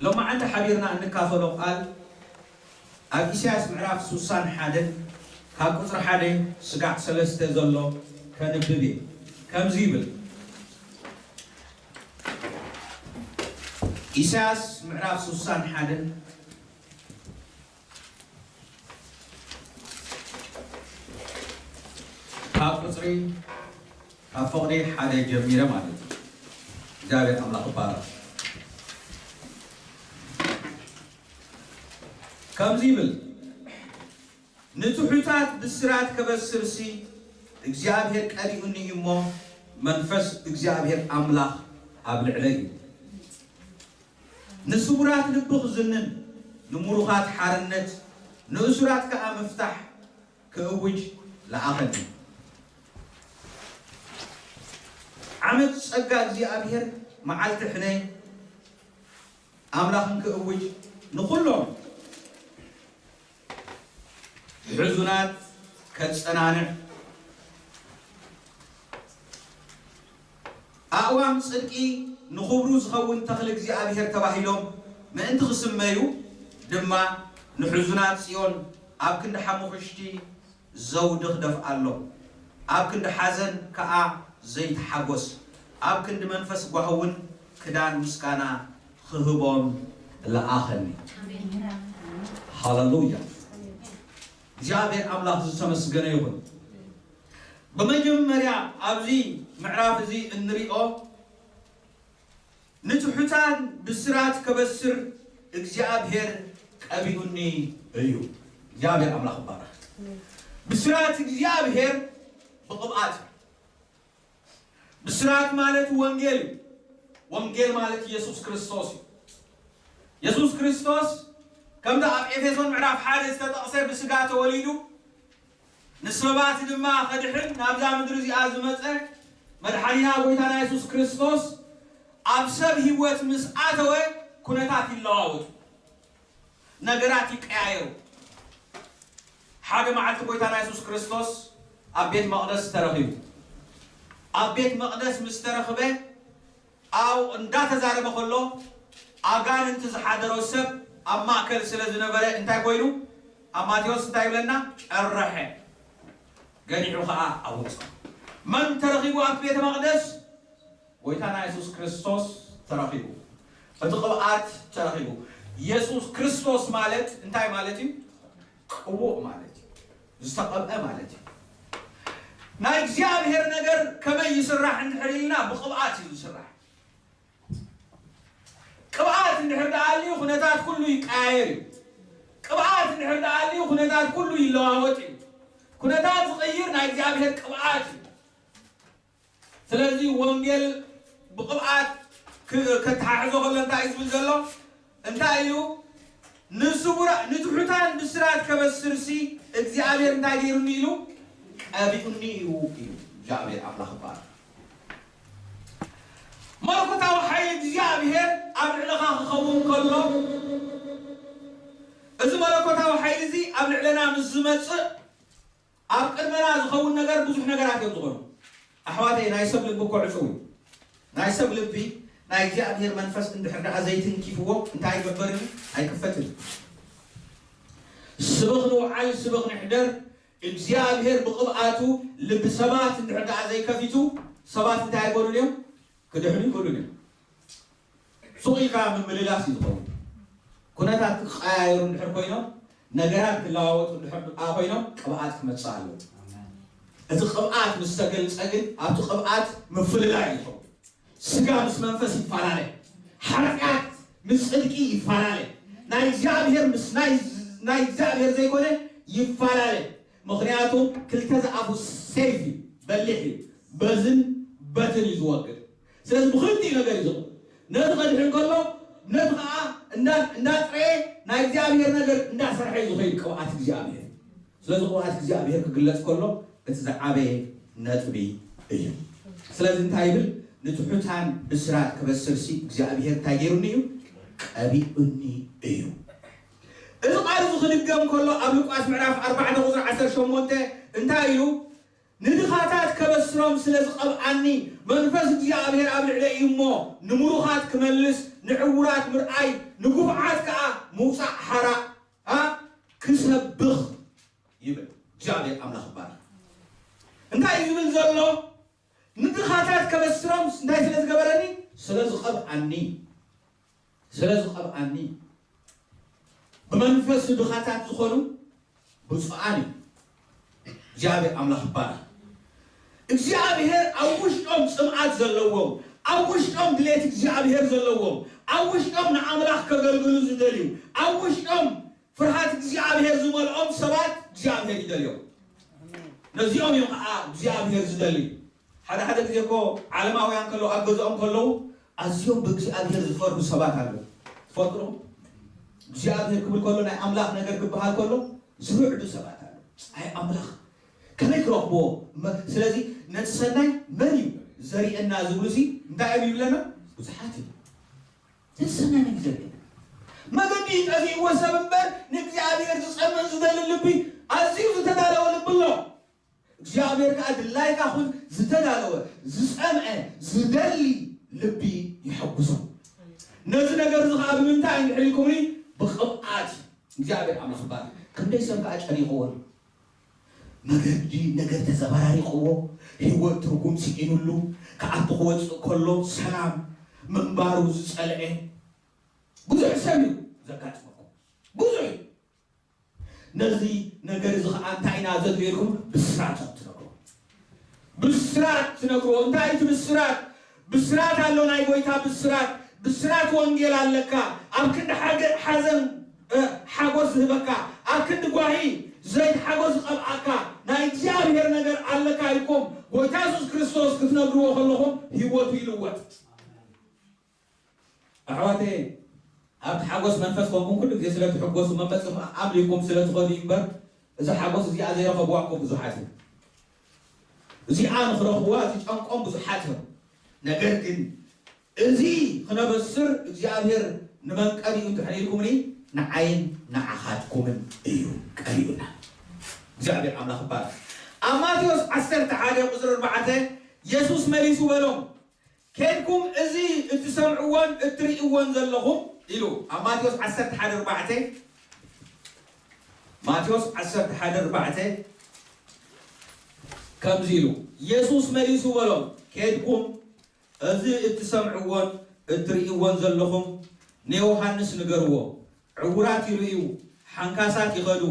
ሎማዓንቲ ሓቢርና እንካፈሎ ቃል ኣብ ኢሳያስ ምዕራፍ ስሳን ሓደን ካብ ቁጽሪ ሓደ ስጋዕ ሰለስተ ዘሎ ከንብብ እየ። ከምዚ ይብል። ኢሳያስ ምዕራፍ ስሳን ሓደን ካብ ቁጽሪ ካብ ፎቕዲ ሓደ ጀሚረ ማለት እዩ። እግዚኣብሔር ኣምላኽ ይባረኽ። ከምዚ ይብል፣ ንትሑታት ብስራት ከበስርሲ እግዚኣብሔር ቀቢኡኒ እዩ እሞ፣ መንፈስ እግዚኣብሔር ኣምላኽ ኣብ ልዕለይ እዩ። ንስቡራት ልቢ ክዝንን፣ ንምሩኻት ሓርነት፣ ንእሱራት ከኣ ምፍታሕ ክእውጅ ለኣኸኒ። ዓመት ጸጋ እግዚኣብሔር፣ መዓልቲ ሕነ ኣምላኽን ክእውጅ፣ ንኹሎም ሕዙናት ከጸናንዕ፣ ኣእዋም ጽድቂ ንኽብሩ ዝኸውን ተኽሊ እግዚኣብሔር ተባሂሎም ምእንቲ ክስመዩ ድማ፣ ንሕዙናት ጽዮን ኣብ ክንዲ ሓሙኽሽቲ ዘውዲ ክደፍኣሎም፣ ኣብ ክንዲ ሓዘን ከኣ ዘይትሓጎስ፣ ኣብ ክንዲ መንፈስ ጓህውን ክዳን ምስጋና ክህቦም ለኣኸኒ። ሃለሉያ። እግዚኣብሔር ኣምላኽ ዝተመስገነ ይኹን። ብመጀመርያ ኣብዚ ምዕራፍ እዚ እንሪኦ፣ ንትሑታን ብስራት ከበስር እግዚኣብሔር ቀቢኡኒ እዩ። እግዚኣብሔር ኣምላኽ ይባረኽ። ብስራት እግዚኣብሔር ብቕብኣት እዩ። ብስራት ማለት ወንጌል እዩ። ወንጌል ማለት ኢየሱስ ክርስቶስ እዩ። ኢየሱስ ክርስቶስ ከምቲ ኣብ ኤፌሶን ምዕራፍ ሓደ ዝተጠቕሰ ብስጋ ተወሊዱ ንሰባት ድማ ከድሕን ናብዛ ምድሪ እዚኣ ዝመጸ መድሓኒና ጎይታና የሱስ ክርስቶስ ኣብ ሰብ ህይወት ምስ ኣተወ ኩነታት ይለዋወጡ፣ ነገራት ይቀያየሩ። ሓደ መዓልቲ ጎይታና የሱስ ክርስቶስ ኣብ ቤት መቕደስ ተረኺቡ። ኣብ ቤት መቕደስ ምስ ተረኽበ ኣብ እንዳተዛረበ ከሎ ኣጋንንቲ ዝሓደሮ ሰብ ኣብ ማእከል ስለ ዝነበረ እንታይ ኮይኑ? ኣብ ማቴዎስ እንታይ ይብለና? ጨረሐ፣ ገኒሑ ኸዓ ኣወፅኦ። መን ተረኺቡ ኣብቲ ቤተ መቕደስ? ጎይታና የሱስ ክርስቶስ ተረኺቡ። እቲ ቅብኣት ተረኺቡ። የሱስ ክርስቶስ ማለት እንታይ ማለት እዩ? ቅቡእ ማለት እዩ። ዝተቐብአ ማለት እዩ። ናይ እግዚኣብሔር ነገር ከመይ ይስራሕ እንድሕር ኢልና ብቅብኣት እዩ ዝስራሕ። ቅብኣት እንድሕር ደኣ ኣልዩ ኩነታት ኩሉ ይቀያየር እዩ። ቅብኣት እንድሕር ደኣ ኣልዩ ኩነታት ኩሉ ይለዋወጥ እዩ። ኩነታት ዝቕይር ናይ እግዚኣብሔር ቅብኣት እዩ። ስለዚ ወንጌል ብቕብኣት ክ-፣ ከተሓሕዞ ከሎ እንታይ እዩ ዝብል ዘሎ? እንታይ እዩ? ንስቡራ-፣ ንትሑታን ብስራት ከበስርሲ እግዚኣብሔር እንታይ ገይሩኒ ኢሉ? ቀቢኡኒ እዩ ኢሉ። እግዚኣብሔር ኣምላኽ ይባረክ። መለኮታዊ ሓይሊ እግዚኣብሔር ኣብ ልዕለኻ ክኸውን ከሎ፣ እዚ መለኮታዊ ሓይሊ እዚ ኣብ ልዕለና ምስ ዝመጽእ፣ ኣብ ቅድመና ዝኸውን ነገር ብዙሕ ነገራት እዮም ዝኾኑ። ኣሕዋተይ፣ ናይ ሰብ ልቢ እኮ ዕጹው እዩ። ናይ ሰብ ልቢ ናይ እግዚኣብሔር መንፈስ እንድሕር ደኣ ዘይትንኪፍዎ እንታይ ይግበር እዩ? ኣይክፈትን እዩ። ስብኽ ንውዓል፣ ስብኽ ንሕደር፣ እግዚኣብሔር ብቕብኣቱ ልቢ ሰባት እንድሕር ደኣ ዘይከፊቱ፣ ሰባት እንታይ ኣይኮኑን እዮም? ክድሕኑ ይኽእሉን እዮም። ሱቕ ኢልካ ምምልላስ እዩ ዝኸውን። ኩነታት ክቀያየሩ እንድሕር ኮይኖም፣ ነገራት ክለዋወጡ እንድሕር ደኣ ኮይኖም፣ ቅብኣት ክመጽእ ኣለዎ። እቲ ቅብኣት ምስ ተገልጸ ግን፣ ኣብቲ ቅብኣት ምፍልላይ እዩ ዝኸውን። ስጋ ምስ መንፈስ ይፈላለ፣ ሓጢኣት ምስ ጽድቂ ይፈላለ፣ ናይ እግዚኣብሔር ምስ ናይ፣ ናይ እግዚኣብሔር ዘይኮነ ይፈላለ። ምኽንያቱ ክልተ ዝኣፉ ሰይፍ እዩ፣ በሊሕ እዩ፣ በዝን በትን እዩ ዝወግድ። ስለዚ ብኽልቲኡ ነገር እዩ ዝቕም። ነቲ ከድሕን ከሎ፣ ነቲ ኸዓ እንዳ-፣ እንዳጥረየ ናይ እግዚኣብሔር ነገር እንዳሰርሐ እዩ ዝኸይድ ቅብኣት እግዚኣብሔር። ስለዚ ቅብኣት እግዚኣብሔር ክግለጽ ከሎ፣ እቲ ዝዓበየ ነጥቢ እዩ። ስለዚ እንታይ ይብል? ንትሑታን ብስራት ክበስርሲ እግዚኣብሔር እንታይ ገይሩኒ እዩ? ቀቢኡኒ እዩ። እዚ ቃል እዚ ክድገም ከሎ፣ ኣብ ሉቃስ ምዕራፍ ኣርባዕተ ቁጽሪ ዓሰርተ ሸሞንተ እንታይ ኢሉ? ንድኻታት ከበስሮም ስለ ዝቐብኣኒ፣ መንፈስ እግዚኣብሔር ኣብ ልዕለይ እዩ እሞ፣ ንምሩኻት ክመልስ፣ ንዕዉራት ምርኣይ፣ ንግፉዓት ከዓ ምውፃእ ሓራ ክሰብኽ ይብል። እግዚኣብሔር ኣምላኽ ይባረኽ። እንታይ እዩ ዝብል ዘሎ? ንድኻታት ከበስሮም እንታይ ስለ ዝገበረኒ? ስለ ዝቐብኣኒ፣ ስለ ዝቐብኣኒ። ብመንፈስ ንድኻታት ዝኾኑ ብፁዓን እዩ። እግዚኣብሔር ኣምላኽ ይባረኽ። እግዚኣብሔር ኣብ ውሽጦም ጽምኣት ዘለዎም፣ ኣብ ውሽጦም ድሌት እግዚኣብሔር ዘለዎም፣ ኣብ ውሽጦም ንኣምላኽ ከገልግሉ ዝደልዩ፣ ኣብ ውሽጦም ፍርሃት እግዚኣብሔር ዝመልኦም ሰባት እግዚኣብሔር ይደልዮም። ነዚኦም እዮም ከዓ እግዚኣብሔር ዝደሊ። ሓደ ሓደ ግዜ እኮ ዓለማውያን ከለዉ ኣብ ገዛኦም ከለዉ ኣዝዮም ብእግዚኣብሔር ዝፈርሁ ሰባት ኣለዉ። ትፈልጡ ዶ? እግዚኣብሔር ክብል ከሎ ናይ ኣምላኽ ነገር ክበሃል ከሎ ዝርዕዱ ሰባት ኣለዉ። ኣይ ኣምላኽ ከመይ ክረኽብዎ? መ- ስለዚ ነቲ ሰናይ መን እዩ ዘሪእና ዝብሉ ሲ እንታይ እዮም ይብለና? ብዙሓት እዮም። ነቲ ሰናይ መን እዩ ዘሪእና? መገዲ ጠፊእዎ ሰብ እምበር ንእግዚኣብሔር ዝጸምእ ዝደሊ ልቢ ኣዝዩ ዝተዳለወ ልቢ ኣሎ። እግዚኣብሔር ከዓ ድላይካ ኹን ዝተዳለወ ዝጸምዐ ዝደሊ ልቢ ይሐጉሶ። ነዚ ነገር እዚ ከዓ ብምንታይ እንድሕር ኢልኩምኒ ብቕብኣት እግዚኣብሔር ኣምላኽ ይባረክ። ክንደይ ሰብ ከዓ ጨኒቕዎ ኣሎ። መገዲ ነገር ተዘበራሪቕዎ፣ ህይወት ትርጉም ስኢኑሉ፣ ክኣቱ ክወፅእ ከሎ ሰላም ምንባሩ ዝፀልዐ ብዙሕ ሰብ እዩ ዘጋጥመኩም። ብዙሕ እዩ። ነዚ ነገር እዚ ከዓ እንታይ ኢና ዘድልየልኩም? ብስራት ትነግሮ። ብስራት ትነግሮ። እንታይ እቲ ብስራት? ብስራት ኣሎ፣ ናይ ጎይታ ብስራት። ብስራት ወንጌል ኣለካ። ኣብ ክንዲ ሓገ- ሓዘን እ፣ ሓጎስ ዝህበካ፣ ኣብ ክንዲ ጓሂ ዘይት ሓጎስ ዝቐብኣካ ናይ እግዚኣብሔር ነገር ኣለካ ኢልኩም ጎይታ የሱስ ክርስቶስ ክትነግርዎ ከለኹም ህይወቱ ይልወጥ። ኣሕዋተየ፣ ኣብቲ ሓጎስ መንፈስ ኮንኩም ኩሉ ግዜ ስለ ትሕጎሱ መመፅእ ኣምሊኩም ስለ ትኸዱ እዩ እምበር እዛ ሓጎስ እዚኣ ዘይረኸብዋ እኮ ብዙሓት እዮም። እዚኣ ንኽረኽብዋ ዝጨንቆም ብዙሓት እዮም። ነገር ግን እዚ ክነበስር እግዚኣብሔር ንመን ቀሪኡ እንድሕር ኢልኩምኒ ንዓይን ንዓኻትኩምን እዩ ቀሪኡና። እግዚኣብሔር ኣምላኽ ይባረክ። ኣብ ማቴዎስ ዓሰርተ ሓደ ቁፅሪ ኣርባዕተ የሱስ መሊሱ በሎም፣ ከድኩም እዚ እትሰምዕዎን እትርእይዎን ዘለኹም ኢሉ። ኣብ ማቴዎስ ዓሰርተ ሓደ ኣርባዕተ፣ ማቴዎስ ዓሰርተ ሓደ ኣርባዕተ ከምዚ ኢሉ፣ የሱስ መሊሱ በሎም፣ ከድኩም እዚ እትሰምዕዎን እትርእይዎን ዘለኹም ንዮሃንስ ንገርዎ። ዕውራት ይርእዩ፣ ሓንካሳት ይኸዱ፣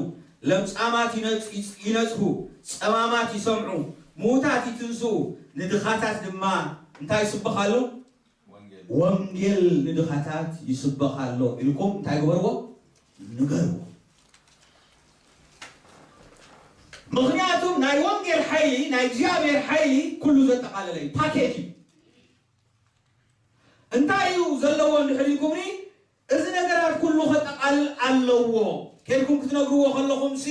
ለምጻማት ይነጽ- ይነጽሁ፣ ጸማማት ይሰምዑ፣ ምዉታት ይትንስኡ፣ ንድኻታት ድማ እንታይ ይስበኽ ኣሎ? ወንጌል። ወንጌል ንድኻታት ይስበኽ ኣሎ ኢልኩም እንታይ ግበርዎ? ንገርዎ። ምኽንያቱ ናይ ወንጌል ሓይሊ፣ ናይ እግዚኣብሔር ሓይሊ ኩሉ ዘጠቓለለ እዩ፣ ፓኬጅ እዩ። እንታይ እዩ ዘለዎ እንድሕር ኢልኩምኒ፣ እዚ ነገራት ኩሉ ከጠቓልል ኣለዎ። ከድኩም ክትነግርዎ ከለኹምሲ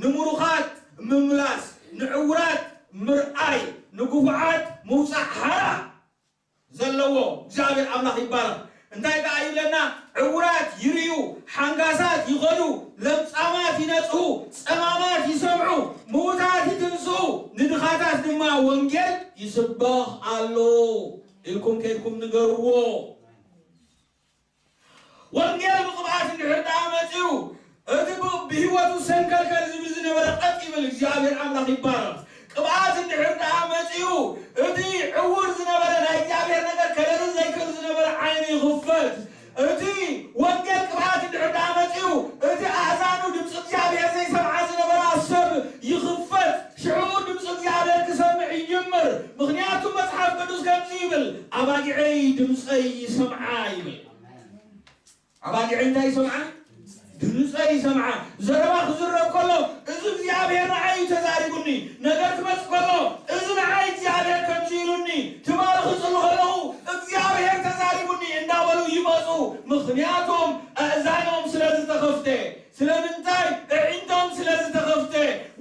ንምሩኻት ምምላስ፣ ንዕውራት ምርኣይ፣ ንግፉዓት ምውፃእ ሓራ ዘለዎ እግዚኣብሔር ኣምላኽ ይባረኽ። እንታይ ከኣ ይብለና? ዕውራት ይርእዩ፣ ሓንጋሳት ይኸዱ፣ ለምጻማት ይነጽሁ፣ ጸማማት ይሰምዑ፣ ምዉታት ይትንስኡ፣ ንድኻታት ድማ ወንጌል ይስበኽ ኣሎ ኢልኩም ከድኩም ንገርዎ። ወንጌል ብቕብኣት እንድሕር ደኣ መጺኡ፣ እቲ ብ- ብህይወቱ ሰንከልከል ዝብል ዝነበረ ቀጥ ይብል። እግዚኣብሔር ኣምላኽ ይባረኽ። ቅብኣት እንድሕር ደኣ መጺኡ፣ እቲ ዕውር ዝነበረ ናይ እግዚኣብሔር ነገር ከለሪ ዘይክእል ዝነበረ ዓይኑ ይኽፈት። እቲ ወንጌል ቅብኣት እንድሕር ደኣ መጺኡ፣ እቲ ኣእዛኑ ድምፂ እግዚኣብሔር ዘይሰምዓ ዝነበራ ሰብ ይኽፈት። ሽዑ ድምፂ እግዚኣብሔር ክሰምዕ ይጅምር። ምኽንያቱ መፅሓፍ ቅዱስ ከምዚ ይብል፣ ኣባጊዐይ ድምፀይ ይሰምዓ ይብል። ኣባጊዐይ እንታይ ይሰምዓ? ድምፀይ ይሰምዓ። ዘረባ ክዝረብ ከሎ፣ እዚ እግዚኣብሔር ንዓይ እዩ ተዛሪቡኒ። ነገር ክመፅእ ከሎ፣ እዚ ንዓይ እግዚኣብሔር ከምዚ ኢሉኒ። ትማሊ ክፅሊ ከለኹ፣ እግዚኣብሔር ተዛሪቡኒ እንዳበሉ ይመፁ። ምኽንያቱም ኣእዛኖም ስለ ዝተኸፍተ። ስለምንታይ? ኣዒንቶም ስለ ዝተኸፍተ።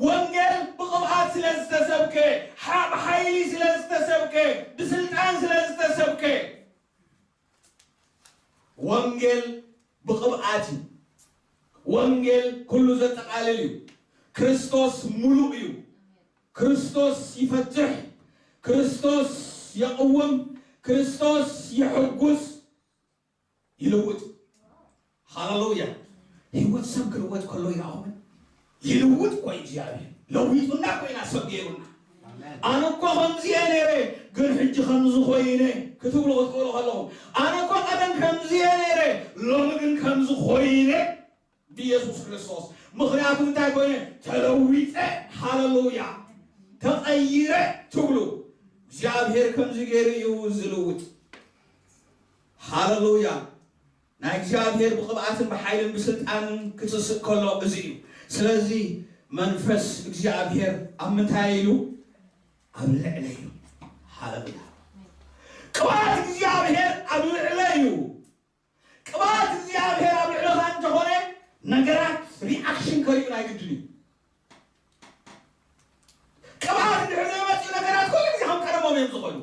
ወንጌል ብቕብኣት ስለ ዝተሰብከ። ሓ- ብሓይሊ ስለ ዝተሰብከ። ብስልጣን ስለ ዝተሰብከ። ወንጌል ብቕብኣት እዩ። ወንጌል ኩሉ ዘጠቓልል እዩ። ክርስቶስ ሙሉእ እዩ። ክርስቶስ ይፈትሕ፣ ክርስቶስ የቕውም፣ ክርስቶስ የሕጉስ፣ ይልውጥ። ሃለሉያ። ህይወት ሰብ ክልወጥ ከሎ ኢና ኾን ይልውጥ እኮ እዩ እግዚኣብሔር። ለዊጡና እኮ ኢና ሰብ ገይሩና። ኣነ እኮ ከምዚ እየ ነይረ፣ ግን ሕጂ ከምዚ ኮይነ ክትብሉ ክትክእሉ ከለኹም፣ ኣነ እኮ ቀደም ከምዚ እየ ነይረ፣ ሎሚ ግን ከምዚ ኮይነ ብኢየሱስ ክርስቶስ። ምኽንያቱ እንታይ ኮይነ? ተለዊጠ። ሃለሉያ። ተቐይረ ትብሉ። እግዚኣብሔር ከምዚ ገይሩ እዩ ዝልውጥ። ሃለሉያ። ናይ እግዚኣብሔር ብቕብኣትን ብሓይልን ብስልጣንን ክትስእ ከሎ እዚ እዩ። ስለዚ መንፈስ እግዚኣብሔር ኣብ ምንታይ ኢሉ? ኣብ ልዕለይ እዩ። ሃለሉያ። ቅብኣት እግዚኣብሔር ኣብ ልዕለይ እዩ። ቅብኣት እግዚኣብሔር ኣብ ልዕለኻ እንተኾነ ነገራት ሪኣክሽን ከርእዩ ናይ ግድን እዩ። ቅብኣት እንድሕር ዘይመፅኡ ነገራት ኩሉ ግዜ ከም ቀደሞም እዮም ዝኾኑ።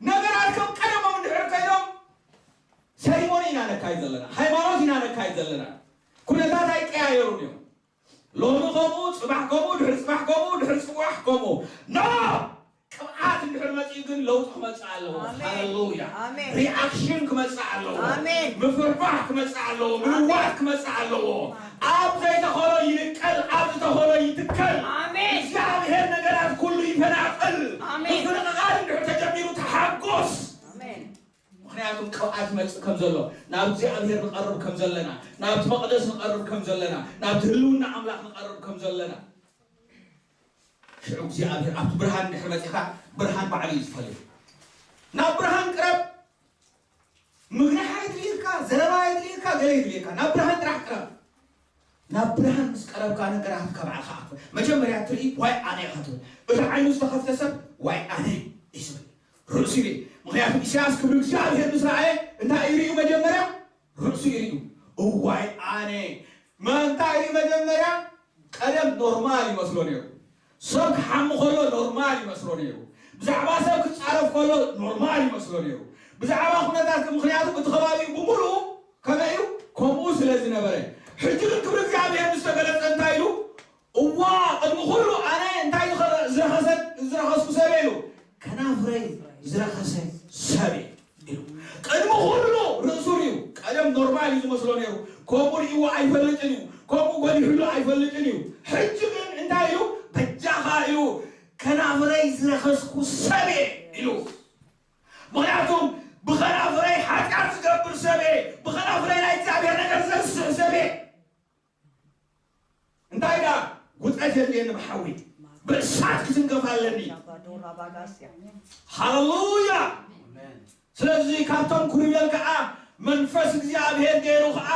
ነገራት ከም ቀደሞም እንድሕር ከይዶም ሰሪሞኒ ኢና ነካይድ ዘለና፣ ሃይማኖት ኢና ነካይድ ዘለና። ኩነታት ኣይቀያየሩን እዮም። ሎሚ ከምኡ፣ ፅባሕ ከምኡ፣ ድሕሪ ፅባሕ ከምኡ፣ ድሕሪ ፅባሕ ከምኡ። ኖ! ቅብኣት እንድሕር መፂኡ ግን ለውጢ ክመፅእ ኣለዎ። ኣሜን። ሃሌሉያ። ኣሜን። ሪኣክሽን ክመፅእ ኣለዎ። ኣሜን። ምፍርፋሕ ክመፅእ ኣለዎ። ኣሜን። ምልዋጥ ክመፅእ ኣለዎ። ኣብ ዘይተኸሎ ይንቀል፣ ኣብ ዝተኸሎ ይትከል። ኣሜን። እግዚኣብሔር ነገራት ኩሉ ይፈናቕል። ኣሜን። ምፍንቓል እንድሕር ተጀሚሩ ተሓጎስ። ኣሜን። ምኽንያቱም ቅብኣት ይመፅእ ከም ዘሎ፣ ናብ እግዚኣብሔር ንቐርብ ከም ዘለና፣ ናብቲ መቕደስ ንቐርብ ከም ዘለና፣ ናብቲ ህልውና ኣምላኽ ንቐርብ ከም ዘለና። ሽዑ እግዚኣብሔር ኣብቲ ብርሃን እንድሕር መፂኻ፣ ብርሃን ባዕሉ እዩ ዝፈልጥ። ናብ ብርሃን ቅረብ። ምግናሕ የድልየካ፣ ዘረባ የድልየካ፣ ገለ የድልየካ። ናብ ብርሃን ጥራሕ ቅረብ። ናብ ብርሃን ምስ ቀረብካ ነገራት ካብ ባዕልኻ ኣፍ-፣ መጀመርያ ትርኢ ዋይ ኣነ ኢኻ ትብል። እቲ ዓይኑ ዝተኸፍተ ሰብ ዋይ ኣነ እዩ ዝብል። ርእሱ ይርኢ። ምኽንያቱ ኢሳያስ ክብሪ እግዚኣብሔር ምስ ረኣየ እንታይ እዩ ርእዩ መጀመርያ? ርእሱ ይርእዩ። እዋይ ኣነ። መ-፣ እንታይ ይርኢ መጀመርያ? ቀደም ኖርማል ይመስሎ ነይሩ። ሰብ ክሓሚ ከሎ ኖርማል ይመስሎ ነይሩ። ብዛዕባ ሰብ ክጻረፍ ከሎ ኖርማል ይመስሎ ነይሩ። ብዛዕባ ኩነታት፣ ምኽንያቱ እቲ ከባቢኡ ብምሉኡ ከመይ እዩ? ከምኡ ስለ ዝነበረ። ሕጂ ግን ክብሪ እግዚኣብሔር ምስ ተገለጸ እንታይ ኢሉ? እዋ፣ ቅድሚ ኩሉ ኣነ እንታይ ዝኸረ-፣ ዝረኸሰ-፣ ዝረኸስኩ ሰብ እየ ኢሉ። ከናፍረይ ዝረኸሰ ሰብ እየ ኢሉ። ቅድሚ ኩሉ ርእሱ ርእዩ። ቀደም ኖርማል እዩ ዝመስሎ ነይሩ። ከምኡ ርእይዎ ኣይፈልጥን እዩ። ከምኡ ጎሊሑሉ ኣይፈልጥን እዩ። ሕጂ ግን እንታይ ኢሉ? በጃኻ ኢሉ። ከናፍረይ ዝረኸስኩ ሰብ እየ ኢሉ። ምኽንያቱም ብኸናፍረይ ሓጢኣት ዝገብር ሰብ እየ። ብኸናፍረይ ናይ እግዚኣብሔር ነገር ዘርስዕ ሰብ እየ። እንታይ ደኣ ጉጠት የድልየኒ ብሓዊ፣ ብእሳት ክትንከፍ ኣለኒ። ሃሌሉያ። ስለዚ ካብቶም ክሩቤል ከዓ መንፈስ እግዚኣብሔር ገይሩ ከዓ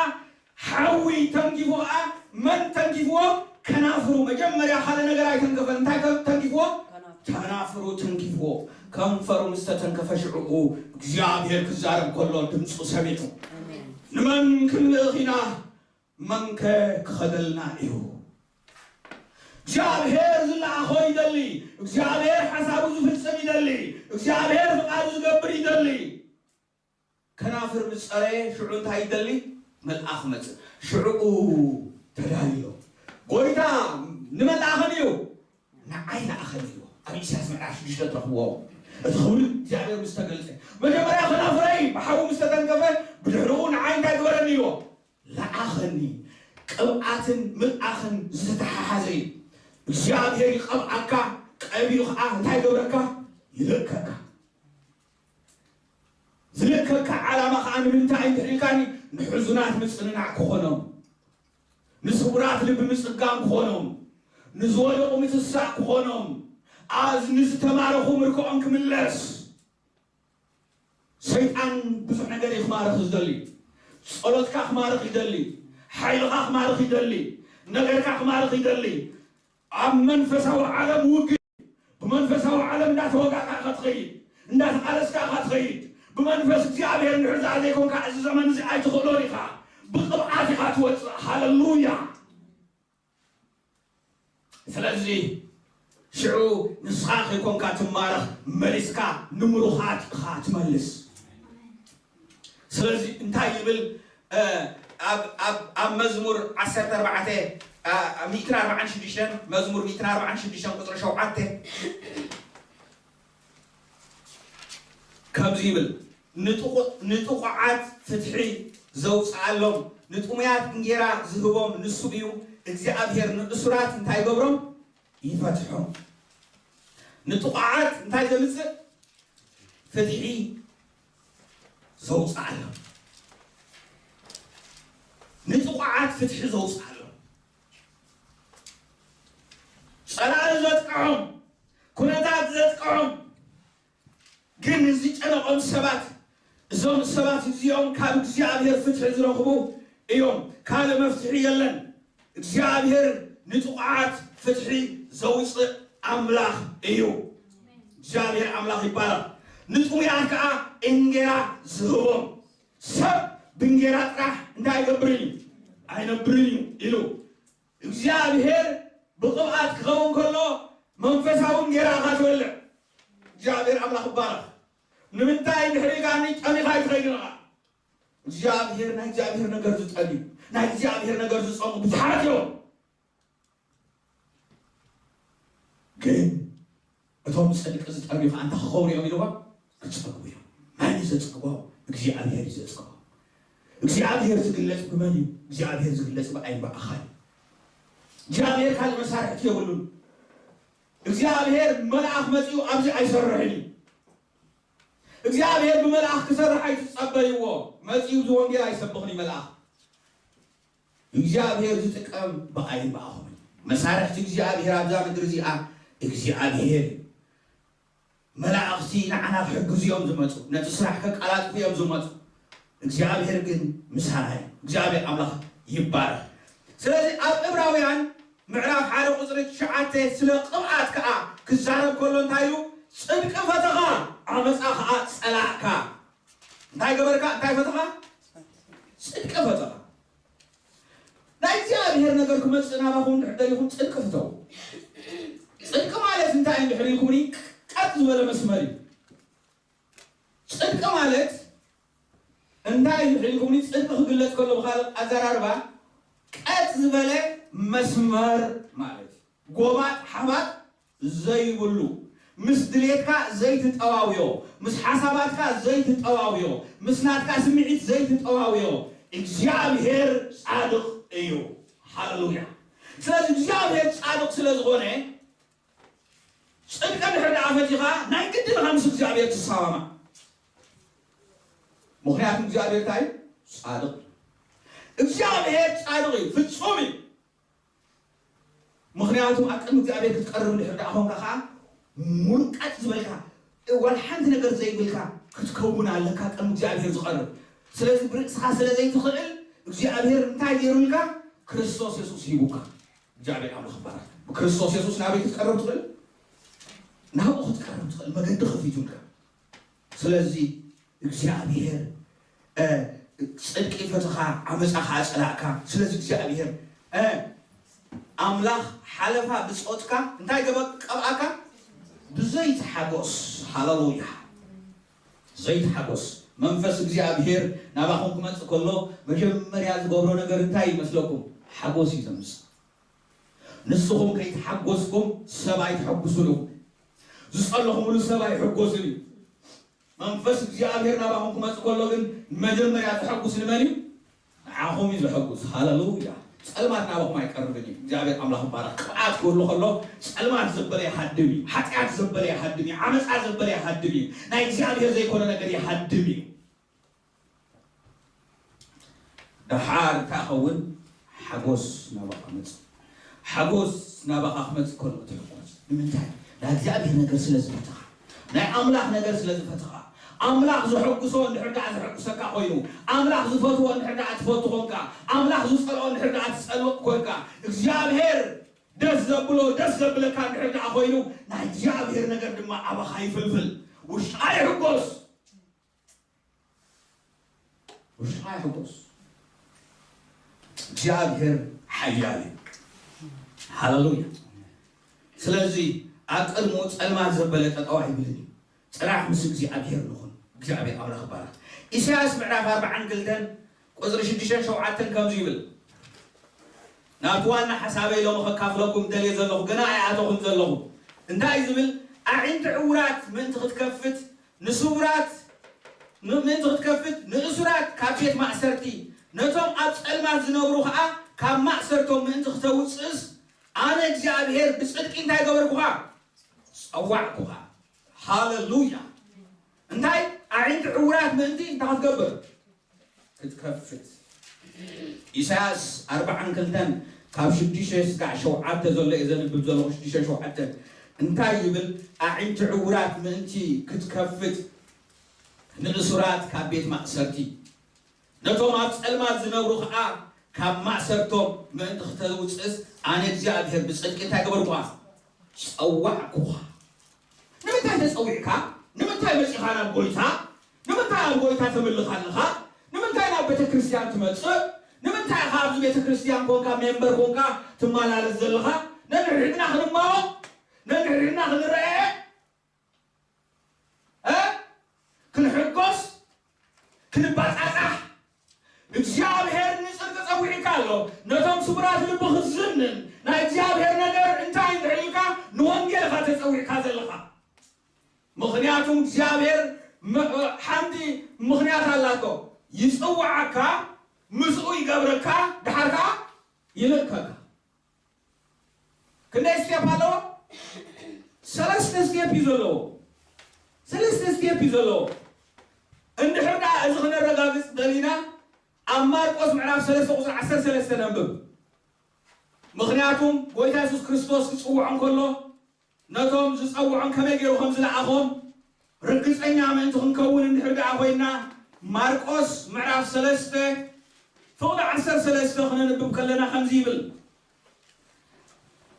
ሓዊ ተንኪፉ ከዓ መን ተንኪፍዎ? ከናፍሩ። መጀመርያ ካልእ ነገር ኣይተንከፈን። እንታይ ከ-፣ ተንኪፍዎ? ከናፍሩ ተንኪፍዎ። ከንፈሩ ምስ ተተንከፈ ሽዑኡ እግዚኣብሔር ክዛረብ ከሎ ድምፁ ሰሚዑ። ኣሜን። ንመን ክንልእኽ ኢና? መንከ ክኸደልና እዩ? እግዚኣብሔር ዝለኣኾ ይደሊ። እግዚኣብሔር ሓሳቡ ዝፍጽም ይደሊ። እግዚኣብሔር ፍቓዱ ዝገብር ይደሊ። ከናፍር ምስ ጸረየ ሽዑ እንታይ ይደሊ? መልኣኽ መጽእ። ሽዑኡ ተዳልዮ። ጎይታ ንመን ለኣኸኒ እዩ? ንዓይ ለኣኸኒ እዩ። ኣብ ኢሳያስ ምዕራፍ ሽዱሽተ ትረኽብዎ። እቲ ክብሪ እግዚኣብሔር ምስ ተገልጸ። መጀመርያ ከናፍረይ ብሓዊ ምስ ተተንከፈ፣ ብድሕሪኡ ንዓይ እንታይ ግበረኒ ኢልዎ? ለኣኸኒ። ቅብኣትን ምልኣኽን ዝተተሓሓዘ እዩ። እግዚኣብሔር ይቐብኣካ፣ ቀቢኡ ኸዓ እንታይ ይገብረካ? ይልእከካ። ዝልእከካ ዓላማ ኸዓ ንምንታይ እንድሕር ኢልካኒ፣ ንሕዙናት ምጽንናዕ ክኾኖም፣ ንስውራት ልቢ ምጽጋም ክኾኖም፣ ንዝወደቑ ምትሳእ ክኾኖም፣ ኣዝ-፣ ንዝተማረኹ ምርኮኦም ክምለስ። ሰይጣን ብዙሕ ነገር እዩ ክማርኽ ዝደሊ። ጸሎትካ ክማርኽ ይደሊ። ሓይልኻ ክማርኽ ይደሊ። ነገርካ ክማርኽ ይደሊ። ኣብ መንፈሳዊ ዓለም ውግእ፣ ብመንፈሳዊ ዓለም እንዳተወጋእካ ኢኻ ትኸይድ፣ እንዳተቓለስካ ኢኻ ትኸይድ። ብመንፈስ እግዚኣብሔር እንድሕር ዘይኮንካ እዚ ዘመን እዚ ኣይትኽእሎን ኢኻ። ብቕብኣት ኢኻ ትወጽእ። ሃለሉያ። ስለዚ ሽዑ ንስኻ ከይኮንካ ትማረኽ፣ መሊስካ ንምሩኻት ኢኻ ትመልስ። ስለዚ እንታይ ይብል? እ፣ ኣብ፣ ኣብ፣ ኣብ መዝሙር ዓሰርተ ኣርባዕተ፣ እ፣ ሚእትን ኣርባዓን ሽዱሽተን፣ መዝሙር ሚእትን ኣርባዓን ሽዱሽተን ቁጽሪ ሸውዓተ ከምዚ ይብል፣ ንጥቑ-፣ ንጥቑዓት ፍትሒ ዘውፅኣሎም፣ ንጥሙያት እንጌራ ዝህቦም ንሱ እዩ። እግዚኣብሔር ንእሱራት እንታይ ይገብሮም? ይፈትሖም። ንጥቑዓት እንታይ ዘምፅእ? ፍትሒ ዘውፅኣሎም። ንጥቑዓት ፍትሒ ዘውፅኣሎም። ጸላኢ ዘጥቅዖም፣ ኩነታት ዘጥቅዖም፣ ግን ንዝጨነቖም ሰባት፣ እዞም ሰባት እዚኦም ካብ እግዚኣብሔር ፍትሒ ዝረኽቡ እዮም። ካልእ መፍትሒ የለን። እግዚኣብሔር ንጥቑዓት ፍትሒ ዘውፅእ ኣምላኽ እዩ። እግዚኣብሔር ኣምላኽ ይባረኽ። ንጥሙያት ከዓ እንጌራ ዝህቦም። ሰብ ብእንጌራ ጥራሕ እንታይ ኣይገብርን እዩ? ኣይነብርን እዩ ኢሉ። እግዚኣብሔር ብቕብኣት ክኸውን ከሎ መንፈሳዊ እንጌራ ኢኻ ትበልዕ። እግዚኣብሔር ኣምላኽ ይባረኽ። ንምንታይ ድሕሪ ኢልካኒ ጠሚኻ ኣይትኸይድን ኢኻ። እግዚኣብሔር፣ ናይ እግዚኣብሔር ነገር ዝጠልዩ፣ ናይ እግዚኣብሔር ነገር ዝጸሙ ብዙሓት እዮም። ግን እቶም ጽድቂ ዝጠልዩ ኸኣ እንታይ ክኸውን እዮም ኢልዋ? ክጸግቡ እዮም። መን እዩ ዘጸግቦም? እግዚኣብሔር እዩ ዘጸግቦም። እግዚኣብሔር ዝግለጽ ብመን እዩ? እግዚኣብሔር ዝግለጽ ብኣይን ብኣኻን እዩ። እግዚኣብሔር ካልእ መሳርሕቲ የብሉን። እግዚኣብሔር መልኣኽ መጺኡ ኣብዚ ኣይሰርሕን እዩ። እግዚኣብሔር ብመልኣኽ ክሰርሕ ኣይትጸበይዎ። መጺኡ እዚ ወንጌል ኣይሰብኽን እዩ መልኣኽ። እግዚኣብሔር ዝጥቀም ብኣይን ብኣኹምን። መሳርሕቲ እግዚኣብሔር ኣብዛ ምድሪ እዚኣ እግዚኣብሔር እዩ። መላእኽቲ ንዓና ክሕግዙ እዮም ዝመጹ፣ ነቲ ስራሕ ከቀላጥፉ እዮም ዝመጹ። እግዚኣብሔር ግን ምሳና እዩ። እግዚኣብሔር ኣምላኽ ይባረኽ። ስለዚ ኣብ ዕብራውያን ምዕራፍ ሓደ ቁጽሪ ትሽዓተ ስለ ቅብኣት ከኣ ክዛረብ ከሎ እንታይ ኢሉ? ጽድቂ ፈተኻ፣ ዓመጻ ከኣ ጸላእካ። እንታይ ገበርካ? እንታይ ፈተኻ? ጽድቂ ፈተኻ። ናይ እግዚኣብሔር ነገር ክመጽእ ናባኹም እንድሕር ደሊኹም ጽድቂ ፍተው። ጽድቂ ማለት እንታይ እንድሕር ኢልኩምኒ፣ ቀጥ ዝበለ መስመር እዩ። ጽድቂ ማለት እንታይ እንድሕር ኢልኩምኒ፣ ጽድቂ ክግለጽ ከሎ ብኻልእ ኣዘራርባ ቀጥ ዝበለ መስመር ማለት እዩ። ጎባጥ ሓባጥ ዘይብሉ፣ ምስ ድሌትካ ዘይትጠዋውዮ፣ ምስ ሓሳባትካ ዘይትጠዋውዮ፣ ምስ ናትካ ስምዒት ዘይትጠዋውዮ፣ እግዚኣብሔር ጻድቕ እዩ። ሃሌሉያ። ስለዚ እግዚኣብሔር ጻድቕ ስለ ዝኾነ፣ ጽድቂ እንድሕር ደኣ ፈቲኻ፣ ናይ ግድን ኢኻ ምስ እግዚኣብሔር ትሰማማዕ። ምኽንያቱ እግዚኣብሔር እንታይ እዩ? ጻድቕ እዩ። እግዚኣብሔር ጻድቕ እዩ፣ ፍጹም እዩ። ምኽንያቱ ኣብ ቅድሚ እግዚኣብሔር ክትቀርብ እንድሕር ደኣ ኾንካ ኸዓ፣ ሙሉቀጥ ዝበልካ፣ ዋላ ሓንቲ ነገር ዘይብልካ ክትከውን ኣለካ ቅድሚ እግዚኣብሔር ዝቐርብ። ስለዚ ብርእስኻ ስለ ዘይትኽእል፣ እግዚኣብሔር እንታይ ገይሩልካ? ክርስቶስ የሱስ ሂቡካ። እግዚኣብሔር ኣምላኽ ይባረክ። ብክርስቶስ የሱስ ናበይ ክትቀርብ ትኽእል? ናብኡ ክትቀርብ ትኽእል መገዲ ከፊቱልካ። ስለዚ እግዚኣብሔር፣ እ፣ ጽድቂ ፈተኻ፣ ዓመጻ ኸኣ ጸላእካ። ስለዚ እግዚኣብሔር፣ እ፣ ኣምላኽ ሓለፋ ብጾትካ እንታይ ገበ-፣ ቀብኣካ? ብዘይቲ ሓጎስ። ሃሌሉያ። ዘይቲ ሓጎስ። መንፈስ እግዚኣብሔር ናባኹም ክመጽእ ከሎ መጀመርያ ዝገብሮ ነገር እንታይ ይመስለኩም? ሓጎስ እዩ ዘምጽእ። ንስኹም ከይተሓጎስኩም ሰብ ኣይተሐጉሱን ኢኹም። ዝጸለኹምሉ ሰብ ኣይሕጎስን እዩ። መንፈስ እግዚኣብሔር ናባኹም ክመጽእ ከሎ ግን መጀመርያ ዘሐጉስ ንመን እዩ? ንዓኹም እዩ ዘሐጉስ። ሃሌሉያ። ጸልማት ናባኹም ኣይቀርብን እዩ። እግዚኣብሔር ኣምላኽ ይባረኽ። ቅብኣት ክህሉ ከሎ ጸልማት ዘበለ ይሃድም እዩ። ሓጢኣት ዘበለ ይሃድም እዩ። ዓመጻ ዘበለ ይሃድም እዩ። ናይ እግዚኣብሔር ዘይኮነ ነገር ይሃድም እዩ። ደሓር እንታይ ኸውን? ሓጎስ ናባኻ መጽእ። ሓጎስ ናባኻ ክመጽእ ከሎ ትሕጎስ። ንምንታይ? ናይ እግዚኣብሔር ነገር ስለ ዝፈተኻ፣ ናይ ኣምላኽ ነገር ስለ ዝፈተኻ። ኣምላኽ ዘሐጉሶ እንድሕር ደኣ ዘሐጉሰካ ኮይኑ፣ ኣምላኽ ዝፈትዎ እንድሕር ደኣ ትፈቱ ኮንካ፣ ኣምላኽ ዝጸልኦ እንድሕር ደኣ ትጸልእ ኮንካ፣ እግዚኣብሔር ደስ ዘብሎ ደስ ዘብለካ እንድሕር ደኣ ኮይኑ፣ ናይ እግዚኣብሔር ነገር ድማ ኣባኻ ይፍልፍል። ውሽጥኻ ይሕጎስ። ውሽጥኻ ይሕጎስ። እግዚኣብሔር ሓያል እዩ። ሃሌሉያ። ስለዚ ኣብ ቅድሚኡ ጸልማት ዘበለ ጠጠው ኣይብልን እዩ። ጽናሕ ምስ እግዚኣብሔር ንኹን። እግዚኣብሔር ኣምላኽ ይባረኽ። ኢሳያስ ምዕራፍ ኣርባዓን ክልተን ቁጽሪ ሽዱሽተን ሸውዓተን ከምዚ ይብል። ናብቲ ዋና ሓሳበይ ሎሚ ከካፍለኩም ደልየ ዘለኹ፣ ገና ኣይኣተኹን ዘለኹ። እንታይ እዩ ዝብል? ኣዒንቲ ዕዉራት ምእንቲ ክትከፍት፣ ንስውራት ምእንቲ ክትከፍት፣ ንእሱራት ካብ ቤት ማእሰርቲ፣ ነቶም ኣብ ጸልማት ዝነብሩ ኸኣ ካብ ማእሰርቶም ምእንቲ ክተውጽእስ፣ ኣነ እግዚኣብሔር ብጽድቂ እንታይ ገበርኩኻ? ጸዋዕኩኻ። ሃሌሉያ! እንታይ? ኣዒንቲ ዕውራት ምእንቲ እንታይ ክትገብር? ክትከፍት። ኢሳያስ ኣርብዓን ክልተን ካብ ሽዱሽተ ስጋዕ ሸውዓተ ዘሎ እየ ዘንብብ ዘለኹ። ሽዱሽተ ሸውዓተ እንታይ ይብል? ኣዒንቲ ዕውራት ምእንቲ ክትከፍት፣ ንእሱራት ካብ ቤት ማእሰርቲ፣ ነቶም ኣብ ጸልማት ዝነብሩ ኸኣ ካብ ማእሰርቶም ምእንቲ ክተውጽእስ፣ ኣነ እግዚኣብሔር ብጽድቂ እንታይ ገበርኩኻ? ጸዋዕኩኻ። ንምንታይ ተጸዊዕካ? ንምንታይ መጺኻ ናብ ጎይታ? ንምንታይ ኣብ ጎይታ ተምልኽ ኣለኻ? ንምንታይ ናብ ቤተ ክርስቲያን ትመጽእ? ንምንታይ ኢኻ ኣብዚ ቤተ ክርስቲያን ኮንካ፣ ሜምበር ኮንካ ትመላለስ ዘለኻ? ነንሕድሕድና ክንማወቕ፣ ነንሕድሕድና ክንረኣየ፣ እ? ክንሕጎስ፣ ክንባጻጻሕ፣ እግዚኣብሔር ንጽድቂ ጸዊዕካ ኣሎ። ነቶም ስቡራት ልቢ ክዝንን፣ ናይ እግዚኣብሔር ነገር እንታይ እንድሕር ኢልካ፣ ንወንጌል ኢኻ ተጸዊዕካ ዘለኻ። ምኽንያቱ እግዚኣብሔር ም-፣ ሓንቲ ምኽንያት ኣላቶ። ይጽውዓካ፣ ምስኡ ይገብረካ፣ ድሓር ከኣ ይልእከካ። ክንደይ ስቴፕ ኣለዎ? ሰለስተ ስቴፕ እዩ ዘለዎ። ሰለስተ ስቴፕ እዩ ዘለዎ። እንድሕር ደኣ እዚ ክነረጋግጽ ደሊና፣ ኣብ ማርቆስ ምዕራፍ ሰለስተ ቁጽሪ ዓሰርተ ሰለስተ ነንብብ። ምኽንያቱም ጎይታ የሱስ ክርስቶስ ክጽውዖም ከሎ፣ ነቶም ዝጸውዖም ከመይ ገይሩ ከም ዝለኣኾም ርግጸኛ ምእንቲ ክንከውን እንድሕር ደኣ ኮይና፣ ማርቆስ ምዕራፍ ሰለስተ ፍቕዲ ዓሰርተ ሰለስተ ክነንብብ ከለና ከምዚ ይብል፣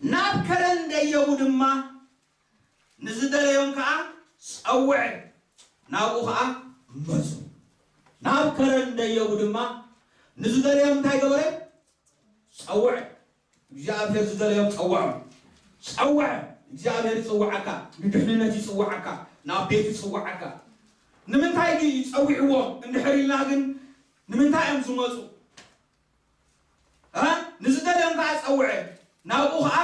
ናብ ከረን ደየቡ ድማ ንዝደለዮም ከኣ ጸውዐ፣ ናብኡ ከኣ መጹ። ናብ ከረን ደየቡ ድማ ንዝደለዮም እንታይ ገበረ? ጸውዐ። እግዚኣብሔር ዝደለዮም ጸውዖም። ጸውዐ። እግዚኣብሔር ይጽውዓካ፣ ንድሕንነት ይጽውዓካ፣ ናብ ቤት ይጽውዓካ። ንምንታይ ድዩ ጸዊዕዎም እንድሕር ኢልና ግን፣ ንምንታይ እዮም ዝመጹ? እ? ንዝደለዮም ከኣ ጸውዐ፣ ናብኡ ከኣ